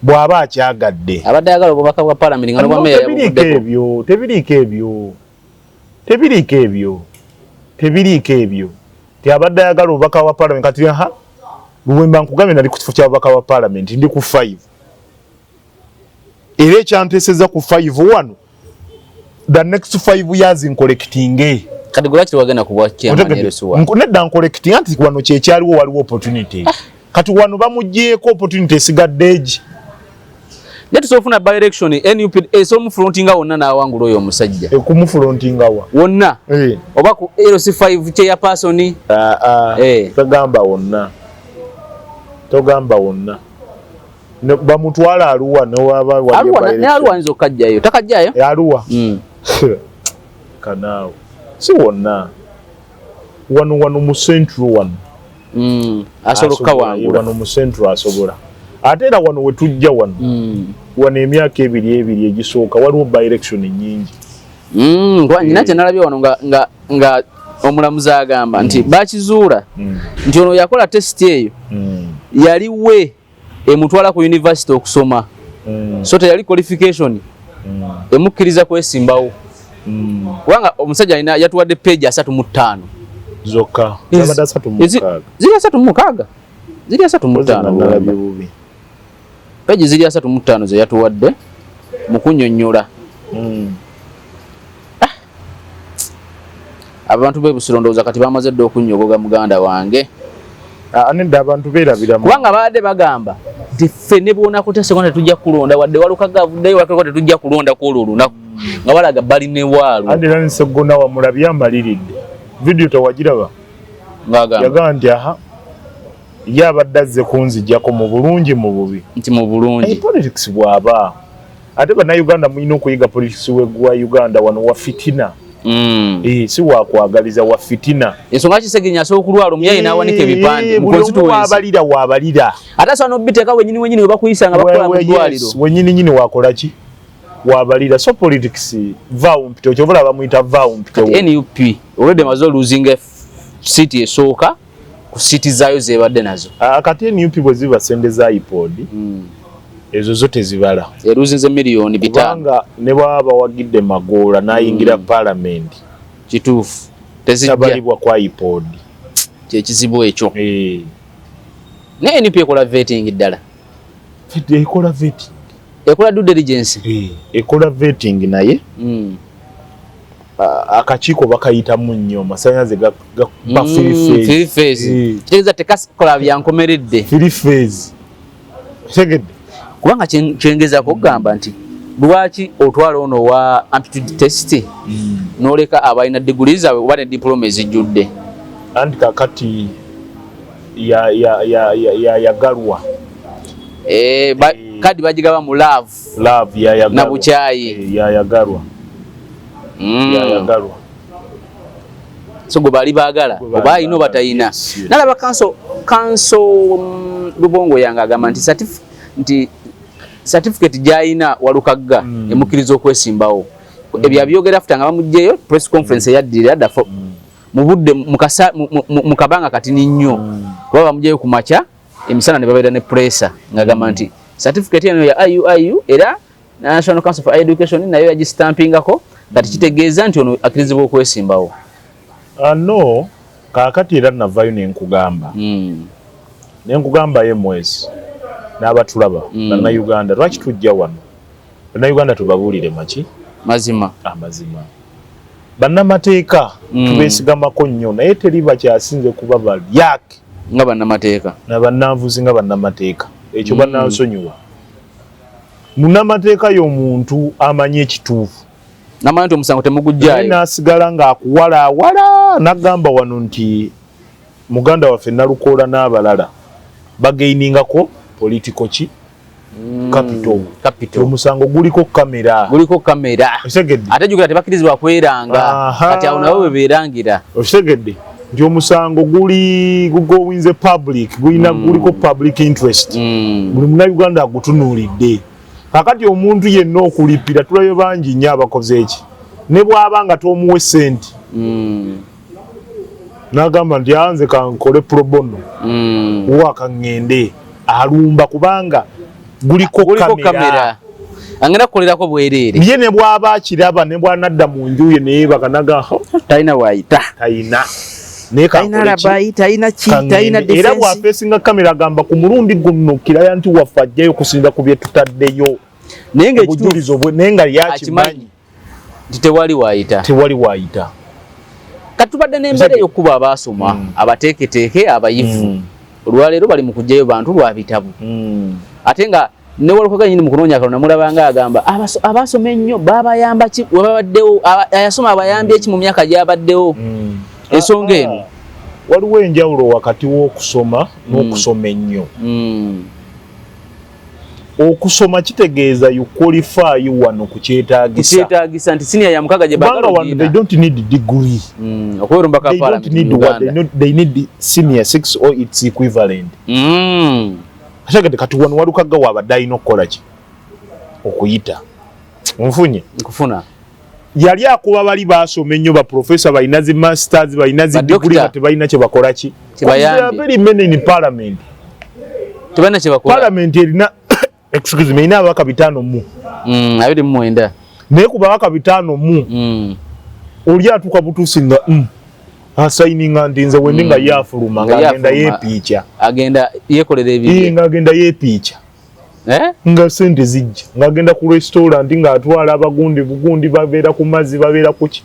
S2: bw'aba akyagadde.
S1: Abadde ayagala obubaka bwa parliament nga n'obwa
S2: No,
S1: meya
S2: tebiriiko
S1: yabuvuddeko.
S2: ebyo, tebiriiko ebyo, tebiriiko ebyo, tebiriiko ebyo. Ti abadde ayagala obubaka bwa parliament kati, aha, Luwemba, nkugambye nali ku kifo kya bubaka bwa parliament, ndi ku 5, era ekyanteeseza ku 5 wano, the next 5 years ncollectinge.
S1: Kati gwe lwaki tewagenda ku bwa chairman LC1?
S2: Nedda, ncollectinga nti wano kyekyaliwo, waliwo opportunity. Kati wano bamugyeko opportunity, esigadde egi.
S1: Naye tusobola okufuna by election, NUP esobola omufrontinga wonna n'awangula oyo omusajja.
S2: Ekumufrontinga wa?
S1: Wonna.
S2: Eh.
S1: Oba ku LC5 chairperson.
S2: Ah, ah,
S1: Eh.
S2: togamba wonna, togamba wonna. Bamutwala Aluwa newaba waliyo
S1: Aluwa
S2: by
S1: ne Aluwa ayinza okukajjayo, takajjayo?
S2: Eh, Aluwa. Kanaawo si wonna, wano wano mu central wano.
S1: Asobola okukawangula.
S2: Wano mu central asobola, ate era wano wetujja wano, wano emyaka ebiri ebiri egisooka waliwo by election nyingi.
S1: Kuba nina kye nalabye wano nga omulamuzi agamba nti bakizuula nti ono yakola test eyo yali we emutwala ku university okusoma, so teyali qualification emukkiriza kwesimbawo, kubanga omusajja alina yatuwadde page 35.
S2: Zokka zabadde asatu mu mukaaga.
S1: Ziri 36, ziri 35.
S2: Nalabye bubi.
S1: Page ziri 35 ze yatuwadde mu kunnyonnyola. Abantu b'e Busiro ndowooza kati bamaze dda okunnyogoga, muganda wange.
S2: Ah, nedda, abantu beerabira.
S1: Kubanga babadde bagamba nti ffe ne bwonakutya sekonda tetujja kulonda, wadde Walukaga avuddeyo, Walukaga tetujja kulonda kwolwo olunaku, nga balaga bali ne waalu.
S2: Andi era Nsegona wamulabye amaliridde, vidiyo tewagiraba?
S1: Ng'agamba
S2: yagamba nti aha, ye abadde azze kunzijjako mu bulungi, mu bubi.
S1: Nti mu bulungi.
S2: Politics bw'aba, ate bannayuganda mulina okuyiga politics wa Uganda wano wa fitina. Si wakwagaliza, wa fitina.
S1: Ensonga Kisegenya asobola okulwala omuyaye n'awanika ebipande mu
S2: Buli omu
S1: constituency.
S2: waabalira waabalira.
S1: Ate asobola n'obiteeka wenyini wenyini we bakuyisa nga bakola mu ddwaliro.
S2: Yes, wenyini nyini wakola ki, wabalira. So politics vaawo mpitewo, kyova olaba bamuyita vaawo mpitewo.
S1: NUP already emaze oluzinga siiti esooka ku siiti zaayo zebadde nazo.
S2: Ah, kati NUP bwe ziba sente za IPOD, ezo zo tezibala.
S1: Eruzinze miliyoni 500.
S2: Kubanga ne bwaba bawagidde Magoola n'ayingira parliament,
S1: Kituufu, tezijja.
S2: Tabalibwa kwa IPOD.
S1: Kyekizibu ekyo.
S2: Eh.
S1: Naye NUP ekola vetting ddala?
S2: Ekola vetting.
S1: Ekola due diligence?
S2: Eh, ekola vetting, naye akakiiko bakayitamu nnyo, amasannyalaze gakuba three phase.
S1: Three phase.
S2: Eh.
S1: Kitegeeza tekakola byankomeredde.
S2: Three phase. Tegedde?
S1: Kubanga kyengezaako okugamba nti lwaki otwala ono owa aptitude test n'oleka abalina diguli zaabwe oba ne diploma ezijjudde?
S2: Anti kakati yayagalwa.
S1: Eh,
S2: Eh.
S1: kadi bagigaba mu love.
S2: Love, yayagalwa.
S1: Na bukyayi.
S2: Eh, yayagalwa. Yayagalwa.
S1: So gwe baali baagala.
S2: Gwe baali
S1: oba alina oba
S2: baagala,
S1: talina.
S2: yes.
S1: Nalaba kanso Lubongo yange agamba nti certificate gy'alina Walukagga emukkiriza okwesimbawo. Ebyo abyogera after nga bamuggyeyo press conference eyaddirira dda mu budde mu kabanga katini nnyo, kuba bamuggyeyo ku makya, emisana ne babeera ne pressure, ng'agamba nti certificate eno ya IUIU, era National Council for Education nayo yagistampingako, kati kitegeeza nti ono akkirizibwa okwesimbawo.
S2: No. Kaakati era navayo nenkugamba nenkugamba MS n'abatulaba Bannayuganda, lwaki tujja wano? Bannayuganda tubabuulire maki?
S1: Mazima.
S2: Amazima. Bannamateeka tubeesigamako nnyo, naye teri bakyasinze kuba balyake
S1: nga bannamateeka.
S2: Nabannanvuzi nga bannamateeka. Ekyo bannansonyiwa. Munnamateeka y'omuntu amanyi ekituufu,
S1: namanyi nti omusango temugujjaayo,
S2: n'asigala ng'akuwalaawala n'agamba wano nti muganda waffe Nalukoola n'abalala bagainingako political ki? Capital.
S1: Capital.
S2: Omusango guliko kamera.
S1: Guliko kamera.
S2: Okitegedde?
S1: Ate jjukira tebakkirizibwa kweranga. Kati awo nabo bwe beerangira.
S2: Okitegedde nti omusango guli gugoinze public, gulina guliko public interest, buli Munnayuganda agutunuulidde. Kakati omuntu yenna okulipira, tulayo bangi nnyo abakoze eki, ne bw'aba nga tomuwe sente, n'agamba nti anze kankole pro bono, waka ŋŋende alumba kubanga guliko
S1: guliko
S2: kamera.
S1: Kamera, agenda kukolerako bwereere.
S2: Ye ne bw'aba akiraba, ne bw'anadda mu nju ye neyeebaka naga
S1: talina waayita.
S2: Talina, naye
S1: talina
S2: kankole ki?
S1: Alibi talina ki, talina
S2: Kaŋŋende. Era
S1: defense.
S2: Bw'afeesinga kamera agamba ku mulundi guno kiraya nti waffe ajjayo okusinza ku bye tutaddeyo
S1: naye nga ekituufu
S2: obujulizi obwe, naye nga yakimanyi
S1: akimanyi nti tewali waayita.
S2: Tewali waayita.
S1: Kati tubadde n'embeera ey'okkuba abaasoma, abateeketeeke, abayivu, olwaleero bali mu kuggyayo bantu lwa bitabo, ate nga ne Walukaga nyini mu kunoonya akalulu namulaba nga agamba abaasoma ennyo babayamba ki we babaddewo? Ayasoma abayambye ki mu myaka gy'abaddewo? Ensonga eno.
S2: Waliwo enjawulo wakati w'okusoma n'okusoma ennyo. Okusoma kitegeeza you qualify wano ku kyetaagisa.
S1: Kyetaagisa nti siniya ya 6 gye
S2: kubanga
S1: baagala
S2: wano they
S1: ogiyina.
S2: don't need degree.
S1: Okubeera omubaka wa
S2: They don't
S1: parliament
S2: need
S1: mu
S2: what they
S1: Uganda.
S2: need, they need senior 6 or its equivalent. Ashagade kati wano Walukaga wabadde alina okukola ki okuyita nfunye?
S1: Nkufuna.
S2: Yali akuba bali basoma ennyo, ba professor, balina zi masters, balina zi
S1: Ba
S2: degree,
S1: doctor.
S2: nga tebalina kye bakola ki.
S1: Kyebayambye.
S2: There are very many in parliament.
S1: Tebalina kye bakola.
S2: Parliament erina, excuse me, erina ababaka 50.
S1: 29.
S2: Naye ku babaka 50, oli atuuka butuusi nga asayininga nti nze wendi, nga ye afuluma,
S1: Nga ye
S2: ng'agenda
S1: afuluma.
S2: yeepiica.
S1: Agenda yeekolera ebibye.
S2: Ng'agenda yeepiica.
S1: Eh?
S2: Nga sente zijja, ng'agenda ku restaurant, ng'atwala abagundi bugundi, babeera ku mazzi, babeera ku ki,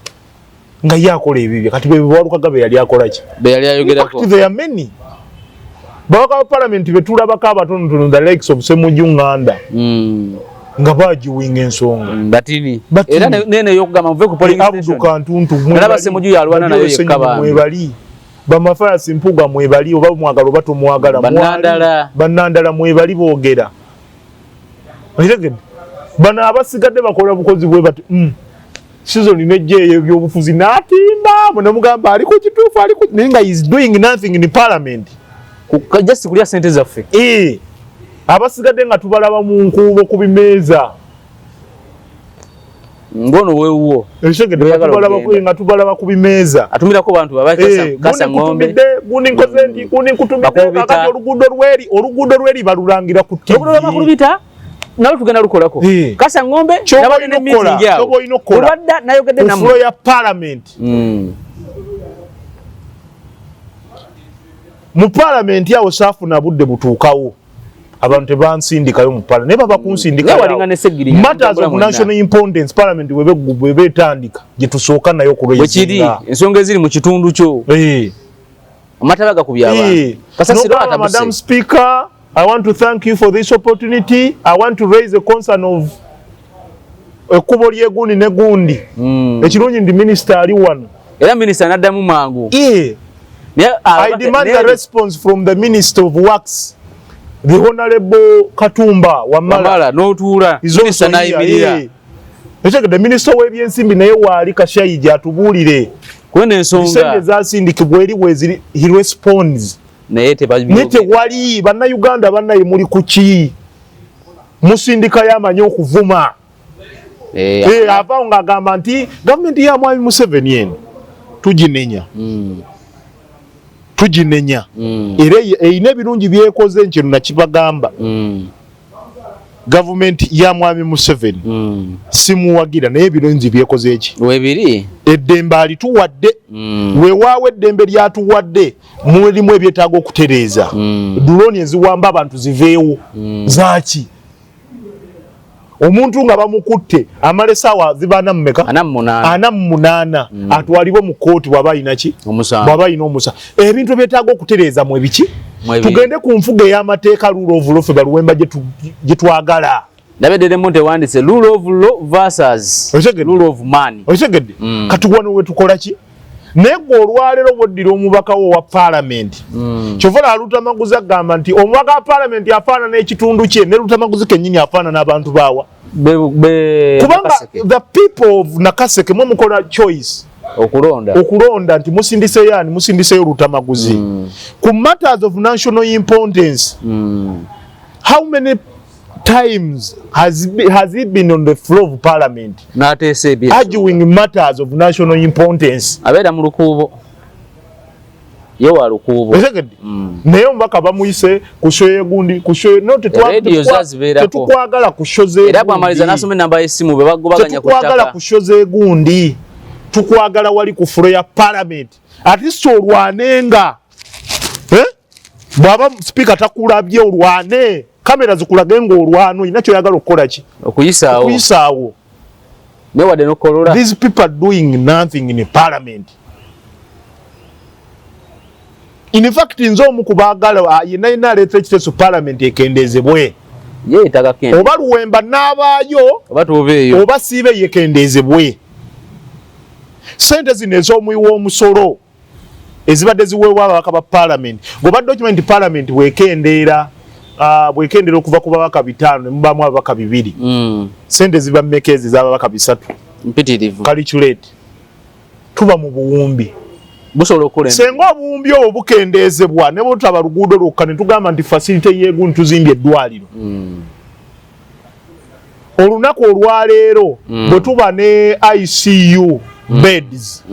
S2: nga ye akola ebibye. Kati bwe Walukaga be yali akola ki?
S1: Be yali
S2: In
S1: ayogerako.
S2: fact, there are many babaka ba parliament betulabako abatonotono, the likes of Semuju Nganda, nga bagiwinga ensonga.
S1: Batini.
S2: Batini.
S1: Era nene ey'okugamba muve ku polling
S2: Abdu
S1: station.
S2: Kantuntu.
S1: Nalaba Ssemujju yalwana nayo yekka bambi.
S2: Mwebali Bamafayasi Mpuga, mwebali, oba mwagala oba tomwagala.
S1: Bannandala.
S2: Bannandala mwebali, boogera. Okitegedde? Bano abasigadde bakola bukozi bwe bati. Season nejja eyo ebyobufuzi n'atimba, nemugamba ali ku kituufu, ali ku, naye nga is doing nothing in parliament.
S1: Just kulya sente zaffe.
S2: Eh, abasigadde nga tubalaba mu nkuubo ku bimeeza.
S1: Ngono weewuwo.
S2: Okitegedde?
S1: Bweyagala okugenda.
S2: Nga tubalaba ku bimeeza.
S1: Atumirako bantu baba kasa
S2: Gundi
S1: ng'ombe.
S2: nkutumidde, gundi nkoze nti, gundi nkutumidde.
S1: Bakubita.
S2: Kakati oluguudo lweri balulangira ku TV.
S1: Oluguudo lw'Abakulubita nalwo tugenda lukolako. Kasa ng'ombe
S2: Ky'oba
S1: nabadde ne
S2: olina okukola,
S1: meeting awo.
S2: ky'oba olina okukola.
S1: Olwadda nayogedde
S2: Ku
S1: nammwe.
S2: floor ya parliament, mu parliament awo saafuna budde butuukawo, abantu tebansindikayo mu parliament, naye baba kunsindika.
S1: Naye walinga ne Ssegirinya,
S2: matters of
S1: mutambula mwenna.
S2: national importance, parliament webe etandika gye tusooka nayo
S1: Bwe kiri
S2: kulwezinga.
S1: ensonga eziri mu kitundu kyo, amataba gakubye abantu, kasasiro
S2: Madam
S1: atabuse.
S2: Speaker, I want to thank you for this opportunity. I want to raise a concern of ekkubo ly'egundi ne gundi. Ekirungi ndi minisita ali wano.
S1: Era minisita n'addamu mangu. Naye
S2: I demand a response from the Minister of Works, the Honorable Katumba Wamala.
S1: Wamala n'otuula,
S2: Is also
S1: minisita
S2: here,
S1: n'ayimirira.
S2: Ekyegedde minisita w'ebyensimbi naye waali, Kashayija, atubuulire
S1: kweno
S2: sente
S1: ensonga
S2: ezasindikibwa eri weziri, he responds.
S1: Naye
S2: Naye
S1: tebabyogera.
S2: tewali. Bannayuganda bannaye, muli kuki? Musindikayo amanyi okuvuma. Avaawo ng'agamba nti gavumenti ya Mwami Museveni eno tuginenya, tuginenya, era erina ebirungi byekoze, nkino nakibagamba. Gavumenti ya Mwami Museveni simuwagira, naye ebirungi byekoze eki?
S1: Webiri.
S2: Eddembe alituwadde. Weewaawo eddembe lyatuwadde mulimu ebyetaaga okutereeza. Drone eziwamba abantu ziveewo. Zaaki? Omuntu nga bamukutte amala essaawa ziba 48?
S1: 48.
S2: 48, atwalibwe mu kkooti bw'aba alina ki?
S1: Omusango.
S2: Bw'aba alina omusango. Ebintu ebyetaaga okutereeza mu ebiki?
S1: Mwebiri.
S2: Tugende ku nfuga ey'amateeka, rule of law, ffe baluwemba gye twagala.
S1: Ndabye Muntu ewandise rule of law versus
S2: Otegedde?
S1: rule of man.
S2: Okitegedde? Kati wano we tukola ki? Naye gwe olwaleero bwoddira omubaka wo wa paalamenti, kyova olaba Lutamaguzi agamba nti omubaka wa paalamenti afaanana ekitundu kye, ne Lutamaguzi kennyini afaanana abantu baawa.
S1: Be
S2: Kubanga
S1: Nakaseke.
S2: the people of Nakaseke, mwe mukola choice.
S1: Okulonda.
S2: Okulonda nti musindiseyo ani? Musindiseyo Lutamaguzi. Ku matters of national importance, how many times has he been on the floor of parliament
S1: N'ateesa ebye
S2: arguing matters of national importance?
S1: Abeera mu lukuubo, ye wa lukuubo.
S2: Otegedde? Naye omubaka bamuyise ku show yegundi, ku show no
S1: Radio zazibeerako.
S2: Tetukwagala ku show zegundi.
S1: Era bwamaliza n'asoma enamba y'essimu be bagobaganya ku
S2: Tetukwagala
S1: ttaka.
S2: ku show zegundi, tukwagala wali ku floor ya parliament, at least olwanenga. Eh? Bw'aba speaker takulabye, olwane, kamera zikulage ng'olwana, olina kyoyagala okukola ki?
S1: Okuyisaawo.
S2: Okuyisaawo.
S1: Naye wadde n'okolola.
S2: These people are doing nothing in parliament. In fact, nze omu ku baagala yenna yenna aleeta ekiteeso parliament ekendezebwe.
S1: Ye yeetaaga kende.
S2: Oba Luwemba n'abaayo.
S1: Oba tuobeeyo.
S2: Oba siibe, yekendezebwe. Sente zino ez'omuwi w'omusolo ezibadde ziweebwa ababaka ba parliament, ng'obadde okimanyi nti parliament bwekendeera okuva ku babaka 5 ne mubaamu ababaka 2, sente ziba mmeka ezi ez'ababaka 3?
S1: Mpitirivu.
S2: Calculate, tuba mu buwumbi.
S1: Busobola okukola.
S2: Senga obuwumbi obwo bukendeezebwa ne bwetutaba luguudo lwokka, ne tugamba nti facility yeegundi, tuzimbye eddwaliro. Olunaku olwaleero bwe tuba ne ICU beds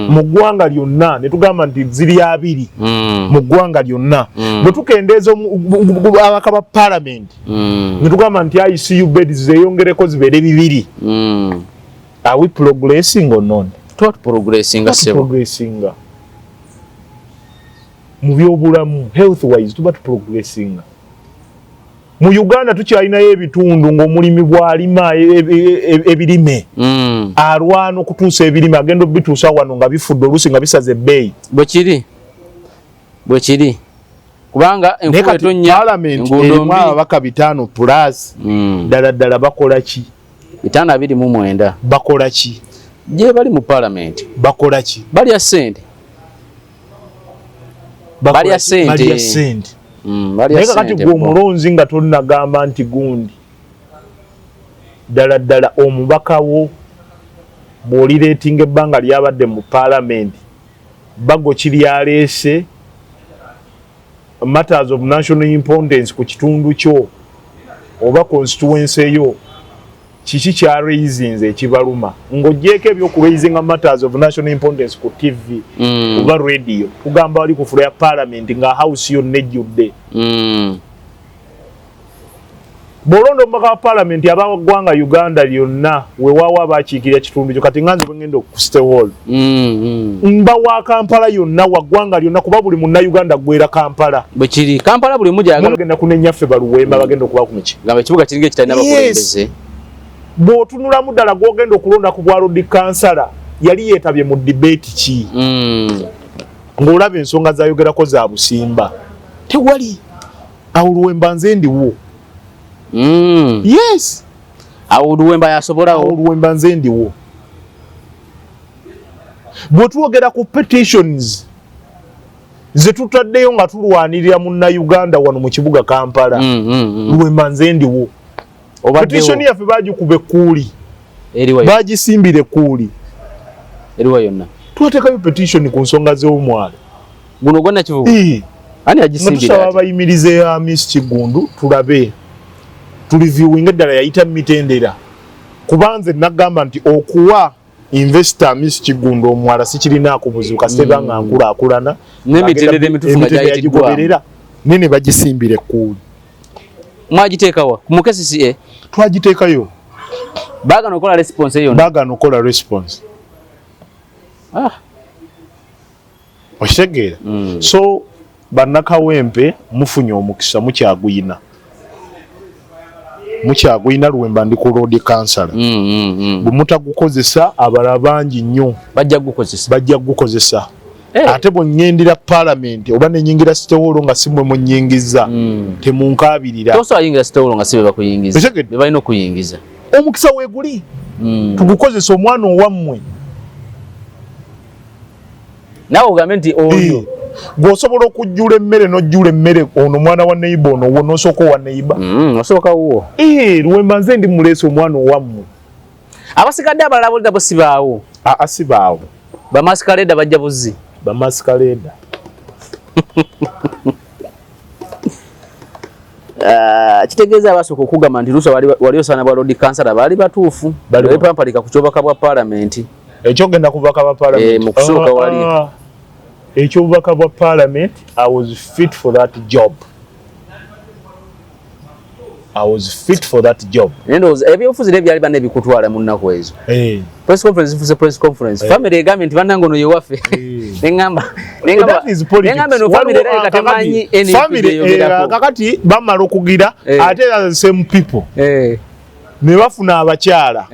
S2: mu ggwanga lyonna, ne tugamba nti ziri 20 mu ggwanga lyonna, bwe tukendeeza ababaka ba parliament, ne tugamba nti ICU beds zeeyongereko zibeere 2, are we progressing or not?
S1: Tuba tuprogressinga, ssebo.
S2: Progressinga mu byobulamu, health wise tuba tuprogressinga. Mu Uganda tukyalinayo ebitundu ng'omulimi bw'alima ebirime alwana okutuusa ebirime, agenda obituusa wano nga bifudde, oluusi nga bisaza ebbeeyi.
S1: Bwekiri, bwekiri, kubanga
S2: Naye
S1: enkuba
S2: kati
S1: etonnya,
S2: parliament
S1: enguudo
S2: erimu
S1: mbi.
S2: ababaka 5 plus, ddala ddala bakola ki?
S1: 529.
S2: Bakola ki?
S1: Gye bali mu parliament.
S2: Bakola ki?
S1: Balya ssente.
S2: Bakola
S1: Balya
S2: ki?
S1: ssente.
S2: Balya ssente.
S1: Balya
S2: Naye kakati
S1: ssente
S2: gwe
S1: bo.
S2: omulonzi nga tonnagamba nti gundi, ddala ddala omubaka wo bw'olireetinga ebbanga lyabadde mu paalamenti, bago kiryaleese matters of national importance ku kitundu kyo oba constituency yo, kiki kyaraisinze ekibaluma ng'ogyeko ebyokuraisinga matters of national importance ku TV oba radio? Tugamba wali ku floor ya parliament nga house yonna ejjudde. Bw'olonda omubaka wa paalamenti abaggwanga Uganda lyonna, weewaawo abakiikirira kitundu kyo. Kati nga nze bwe ngenda ku City Hall, mba wa Kampala yonna, wa ggwanga lyonna, kuba buli Munnayuganda ggwera Kampala.
S1: Bwekiri, Kampala buli omu gyagala.
S2: Genda kunennyaffe Baluwemba bagenda okuba ku miki.
S1: Gamba ekibuga kiringa ekitalina bakulembeze.
S2: Bw'otunulamu ddala, gw'ogenda okulonda ku bwa lord kansala yali yeetabye mu debate ki? Ng'olaba ensonga zayogerako za busimba, tewali awo. Luwemba nze ndiwo. Yes.
S1: Awo Luwemba
S2: awo
S1: yasobolawo.
S2: Luwemba nze ndiwo. Bwe twogera ku petitions ze tutaddeyo nga tulwanirira Munnayuganda wano mu kibuga Kampala, Luwemba nze ndiwo.
S1: Obaddewo.
S2: Petition yaffe bagikuba ekkuuli.
S1: Eriwa?
S2: Bagisimbira ekkuuli.
S1: Eriwa yonna?
S2: Twateekayo petition ku nsonga z'omwalo.
S1: Guno gwa Nakivubo?
S2: Ii.
S1: Ani
S2: Nga
S1: yagisimbira
S2: tusaba
S1: ate?
S2: abayimirize ya Miss Kigundu, tulabe tureviewinga eddala yayita mitendera, kuba nze nagamba nti okuwa investor Miss Kigundu omwala sikirinaako buzibu kasita eba nga nkulaakulana.
S1: N'emitendera emituufu nga
S2: Emitendera
S1: gyayitiddwamu.
S2: yagigoberera, naye ne bagisimbira ekkuuli.
S1: Mwagiteekawa mu KCCA?
S2: Twagiteekayo.
S1: Baagana okukola response eyo.
S2: Baagana okukola response. Okitegeera? So bannakawempe mufunye omukisa, mukyaguyina, mukyaguyina. Luwemba ndi ku road council. Bwe mutagukozesa, abalala bangi nnyo
S1: bajja kugukozesa.
S2: Bajja kugukozesa. Ate bwe ŋŋendera parliament oba nenyingira City Hall nga si mwe munyingiza, temunkaabirira.
S1: Tosobola yingira City Hall nga si be bakuyingiza.
S2: Otegedde?
S1: Be balina okuyingiza.
S2: Omukisa weeguli, tugukozesa, omwana owammwe.
S1: Naawe ogambe nti oyo.
S2: Gw'osobola okujjula emmere n'ojjula emmere, ono mwana wa neighbour, ono wo n'osooka owa neighbour.
S1: Osooka wuwo.
S2: Luwemba nze ndi muleesi omwana owammwe.
S1: Abasigadde abalala bolida bo sibaawo.
S2: Aa, sibaawo.
S1: Bamasquerader bajja buzzi.
S2: Bamasquerader.
S1: Ah, kitegeeza abasooka okugamba nti Luswa wali osaana bwa Lord Kansala baali batuufu.
S2: Bali
S1: Bepampalika ku kyobaka bwa paalamenti.
S2: Ekyogenda ku bubaka bwa parliament?
S1: Mu kusooka wali.
S2: Ekyobubaka bwa parliament, I was fit for that job, I was fit for that job.
S1: Naye ndowooza ebyobufuzi naye byali banna ebikutwala mu nnaku ezo. Press conference zifuse press conference. Family egambye nti bannange ono ye waffe. Neŋŋamba
S2: That is politics.
S1: neŋŋamba eno family era
S2: Waliwo,
S1: temanyi
S2: kakati,
S1: NUP
S2: family,
S1: gyeyogerako.
S2: Kakati bamala okugira, ate era the same people ne bafuna abakyala.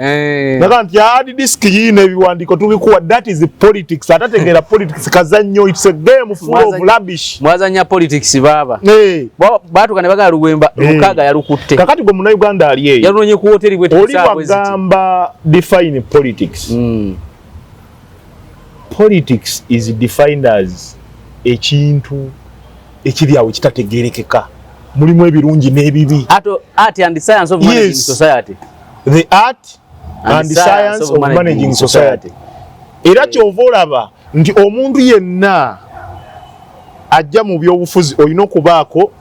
S2: Naga nti hard disk yiino, ebiwandiiko tubikuwa. That is politics. Atategeera politics kazannyo, it's a game full of rubbish.
S1: Mwazanya politics baaba. Baatuka ne bagala Luwemba lukaaga yalukutte.
S2: Kakati gwe munnayuganda ali eyo,
S1: yalunonye ku woteri bwe
S2: oli wagamba define politics. Politics is defined as ekintu ekiri awo ekitategerekeka, mulimu ebirungi n'ebibi.
S1: Art and science of managing society.
S2: The art and science of managing society. Era kyova olaba nti omuntu yenna ajja mu byobufuzi olina okubaako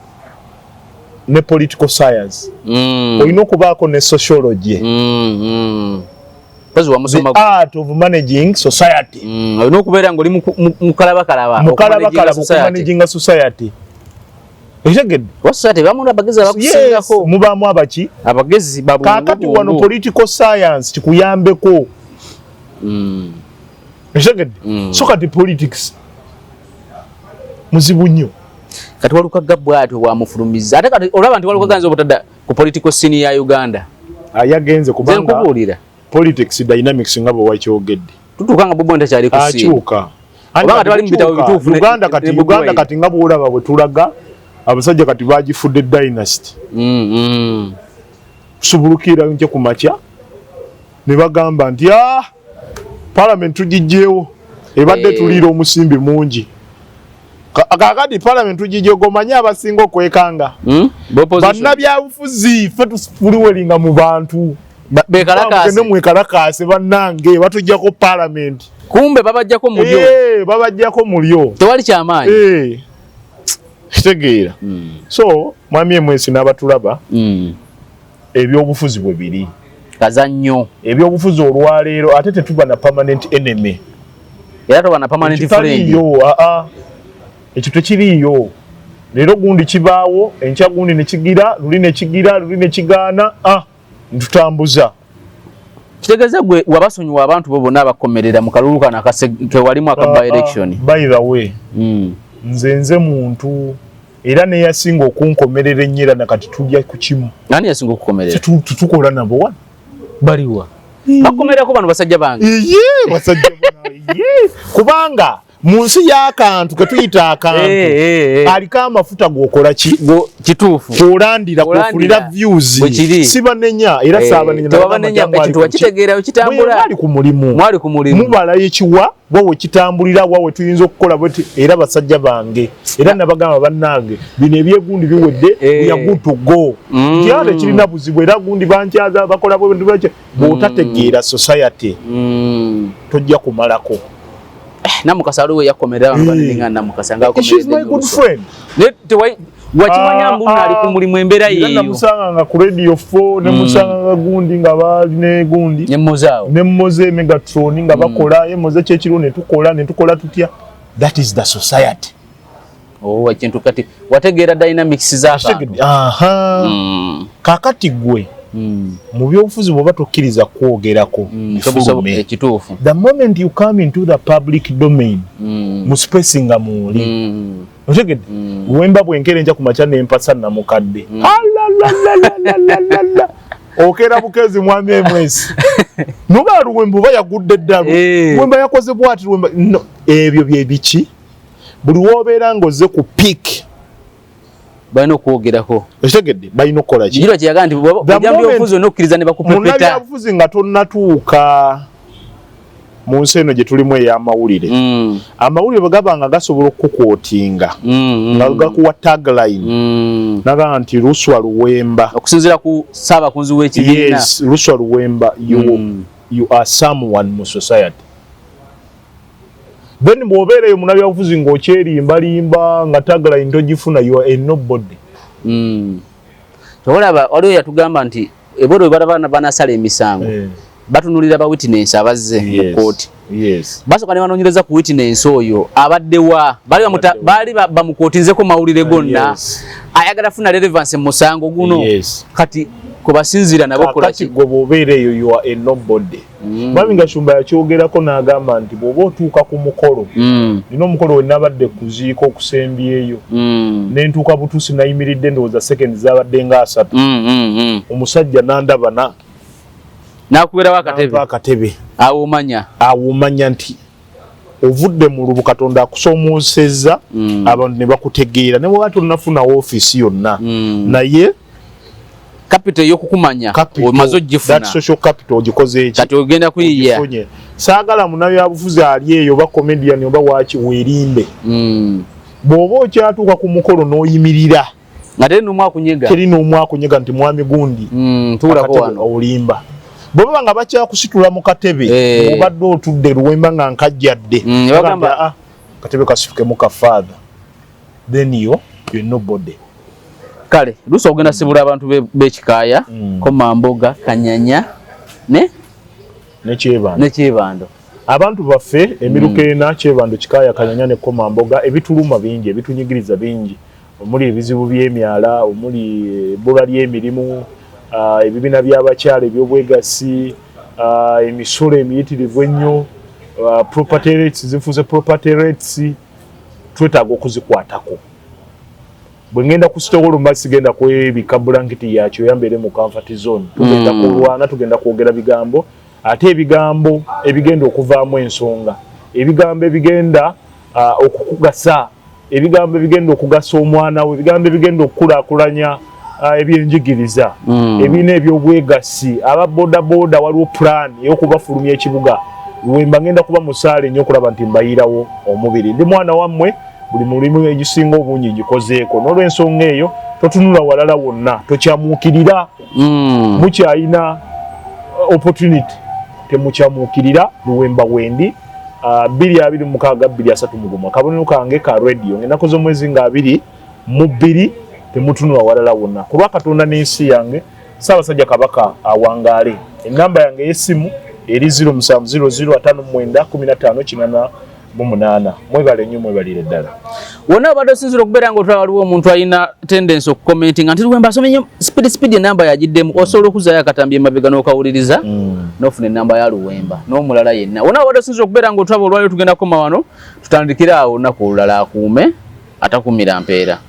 S2: ne political science, olina okubaako ne sociology.
S1: Mpozi wamusoma
S2: The art of managing society.
S1: Olina okubeera ng'oli mukalabakalaba.
S2: Mukalabakalaba okumanaginga society, ekitegedde?
S1: Wa society bamu abagezi abakusingako.
S2: Mubaamu abaki?
S1: Abagezi.
S2: Kaakati wano political science kikuyambeko. Ekitegedde? So kati politics muzibu nnyo.
S1: Kati Walukaga bw'atyo bwamufulumiza, ate kati olaba nti Walukaga nze obutadda ku political scene ya Uganda.
S2: Yagenze kubanga
S1: nkubuulira.
S2: Politics dynamics nga bwe wakyogedde.
S1: Tutuuka nga Bobi takyali ku scene.
S2: Akyuka.
S1: Obanga tebali mu bitabo bituufu
S2: Uganda kati
S1: ne Bobi
S2: Uganda
S1: Wine.
S2: Kati nga bwolaba bwe tulaga abasajja kati bagifudde dynasty. Kusubulukira nkye ku makya ne bagamba nti ah, parliament tugijjeewo, ebadde tuliira omusimbi mungi. Kaakati parliament tugijjeewo, gomanye abasinga okwekanga bannabyabufuzi, ffe tufuliwelinga mu bantu.
S1: Bekalakaase.
S2: Mugende mwekalakaase bannange, batuggyako parliament.
S1: Kumbe babajjako mulyo.
S2: Babajjako mulyo.
S1: Tewali kyamaanyi.
S2: Kitegeera? So mwami emwesi n'abatulaba, ebyobufuzi bwe biri.
S1: Kazannyo.
S2: Ebyobufuzi olwaleero ate tetuba na permanent enemy.
S1: Era toba na permanent friend.
S2: Ekitaliiyo, aa, ekyo tekiriiyo. Leero gundi kibaawo, enkya gundi nekigira luli, nekigira luli, nekigaana, ah, ntutambuza.
S1: Kitegeeza gwe wabasonyiwa abantu bo bonna abakomerera mu kalulu kano kewalimu aka by election.
S2: By the way, nze muntu era neyasinga okunkomerera ennyo, era nakati tulya ku kimu.
S1: Ani yasinga okukomerera?
S2: Tutukola nabo wano.
S1: Baliwa bakomererako bano basajja bange?
S2: Iye, basajja bano, iye. Kubanga mu nsi y'akantu ketuyita akantu, aliko amafuta g'okola ki?
S1: Kituufu.
S2: Kwolandira,
S1: Kwolandira.
S2: kwofunira views.
S1: Bwe kiri.
S2: Sibanenya era saabanenya.
S1: Tewabanenya, ekintu wakitegeera kitambula.
S2: Mwali ku mulimu.
S1: Mwali ku mulimu.
S2: Mubala ekiwa wawe kitambulira, wawe tuyinza okukola bweti. Era basajja bange, era nabagamba bannange, bino ebyegundi biwedde. We are good to go. Nti ate kirina buzibu, era gundi bankyaza bakola bwe bwe. Bw'otategeera society, tojja kumalako.
S1: Namukasa aliwo yakomerera abantu banene nga Namukasa nga
S2: She's my good friend.
S1: Naye wakimanya mbu ali ku mulimu, embeera
S2: Era
S1: yeeyo.
S2: namusanga nga ku Radio 4, nemusanga nga gundi nga baali ne gundi.
S1: Nemuzaawo.
S2: Ne Moze Megatron nga bakola, ye Moze kyekiro ne tukola tutya. That is the society.
S1: Oh, ekintu kati wategeera dynamics z'akantu.
S2: Aha. Kakati gwe mu byobufuzi bw'oba tokkiriza kwogerako bifulume.
S1: Ekituufu.
S2: The moment you come into the public domain, mu space nga muuli, otegedde? Wemba bwenkera enja ku makya nempasa namukadde, alalalalala, okeera bukezi, mwami emwesi noba Luwemba oba yagudde eddalu. Luwemba yakoze bwati, Luwemba no, ebyo bye biki? Buli wobeera ng'ozze ku peak,
S1: balina okwogerako.
S2: Ekitegedde? Balina okukola ki?
S1: Kiro kyeyaga nti
S2: The
S1: ojja byobufuzi olina okukkiriza ne bakupepeta.
S2: Munnabyabufuzi nga tonnatuuka mu nsi eno gye tulimu ey'amawulire, amawulire bwe gaba nga gasobola okukuquotinga, nga gakuwa tagline, nagamba nti Luswa Luwemba,
S1: okusinziira ku ssaabakunzi w'ekibiina.
S2: Yes, Luswa Luwemba, you, you are someone mu society. Then bw'obeera eyo munnabyabufuzi ng'okyerimbalimba nga tagline togifuna, you are a nobody.
S1: Olaba waliwo yatugamba nti ebweru bwe balaba banasala emisango, batunulira ba witness abazze mu kooti. Basooka ne banoonyereza ku witness oyo abaddewa, baali
S2: Abaddewa.
S1: baali bamuquotinzeko mawulire gonna, ayagala funa relevance mu musango guno. Kati kwe basinziira nabo kola
S2: Kakati
S1: ki?
S2: gwe bw'obeera eyo, you are a nobody. Mwami Gashumba yakyogerako n'agamba nti bw'oba otuuka ku mukolo, nina omukolo we nabadde kuziika okusembyeyo, nentuuka butuusi, nayimiridde ndowooza sekendi zabadde nga 30, omusajja nandaba na
S1: N'akubeerawo akatebe.
S2: Nampa akatebe.
S1: Awo omanya.
S2: Awo omanya nti ovudde mu lubu, Katonda akusomoosezza, abantu ne bakutegeera, ne bwaba tonnafuna woofiisi yonna, naye
S1: capital ey'okukumanya
S2: capital,
S1: omaze ogifuna.
S2: That social capital ogikoze eki?
S1: Kati ogenda kuyiya.
S2: Ogifunye. Saagala munnabyabufuzi ali eyo oba comedian oba waki weerimbe. Bw'oba okyatuuka ku mukolo n'oyimirira,
S1: nga teri n'omu akunyega,
S2: teri n'omu akunyega nti mwami gundi,
S1: tuulako
S2: akatebe,
S1: wano.
S2: Olimba. Bwe baba nga bakyakusitula mu katebe, obadde otudde Luwemba nga nkajjadde,
S1: bagamba-
S2: nti, "Ah, katebe kasitukemu ka father," then yo you nobody.
S1: Kale luusi ogenda sibula abantu b'ekikaaya, Komamboga, Kanyanya ne
S2: Nekyebando.
S1: Nekyebando.
S2: Abantu baffe emiruka ena, Kyebando, Kikaaya, Kanyanya ne Komamboga, ebituluma bingi, ebitunyigiriza bingi, omuli ebizibu by'emyala, omuli ebbula ly'emirimu, ebibiina by'abakyala ebyobwegasi, emisolo emiyitirivu ennyo, property rates zifuuse property rates, twetaaga okuzikwatako. Bwe ngenda ku sitowolo mba sigenda kwebika bulankiti yakyo, yambeere mu comfort zone. Tugenda kulwana, tugenda kwogera bigambo, ate ebigambo ebigenda okuvaamu ensonga, ebigambo ebigenda okukugasa, ebigambo ebigenda okugasa omwana we, ebigambo ebigenda okukulaakulanya ebyenjigiriza, ebiina ebyobwegasi, aba bodaboda waliwo plan ey'okubafulumya ekibuga. Wemba ngenda kuba musaale nnyo okulaba nti mbayirawo omubiri. Ndi mwana wammwe, buli mulimu egisinga obungi ngikozeeko. N'olwensonga eyo totunula walala wonna, tokyamuukirira. Mukyayina opportunity, temukyamuukirira. Luwemba wendi, 226 231, akabonero kange ka radio, ngenaku z'omwezi nga 22. Temutunula walala wonna, ku lwa Katonda n'ensi yange, Ssaabasajja Kabaka awangaale. Enamba yange ey'essimu eri 0700 59 15 88. Mwebale nnyo, mwebalire ddala.
S1: Wonna obadde osinzira okubeera nga otwala, waliwo omuntu alina tendency okucommentinga nti Luwemba asomye nnyo speed speed, enamba yagiddemu. Osobola okuzaayo akatambi emabega n'okawuliriza n'ofuna enamba ya Luwemba n'omulala yenna. Wonna obadde osinzira okubeera nga otwaba, olwaliro tugenda kukoma wano, tutandikire awo olunaku olulala. Akuume atakumira mpeera.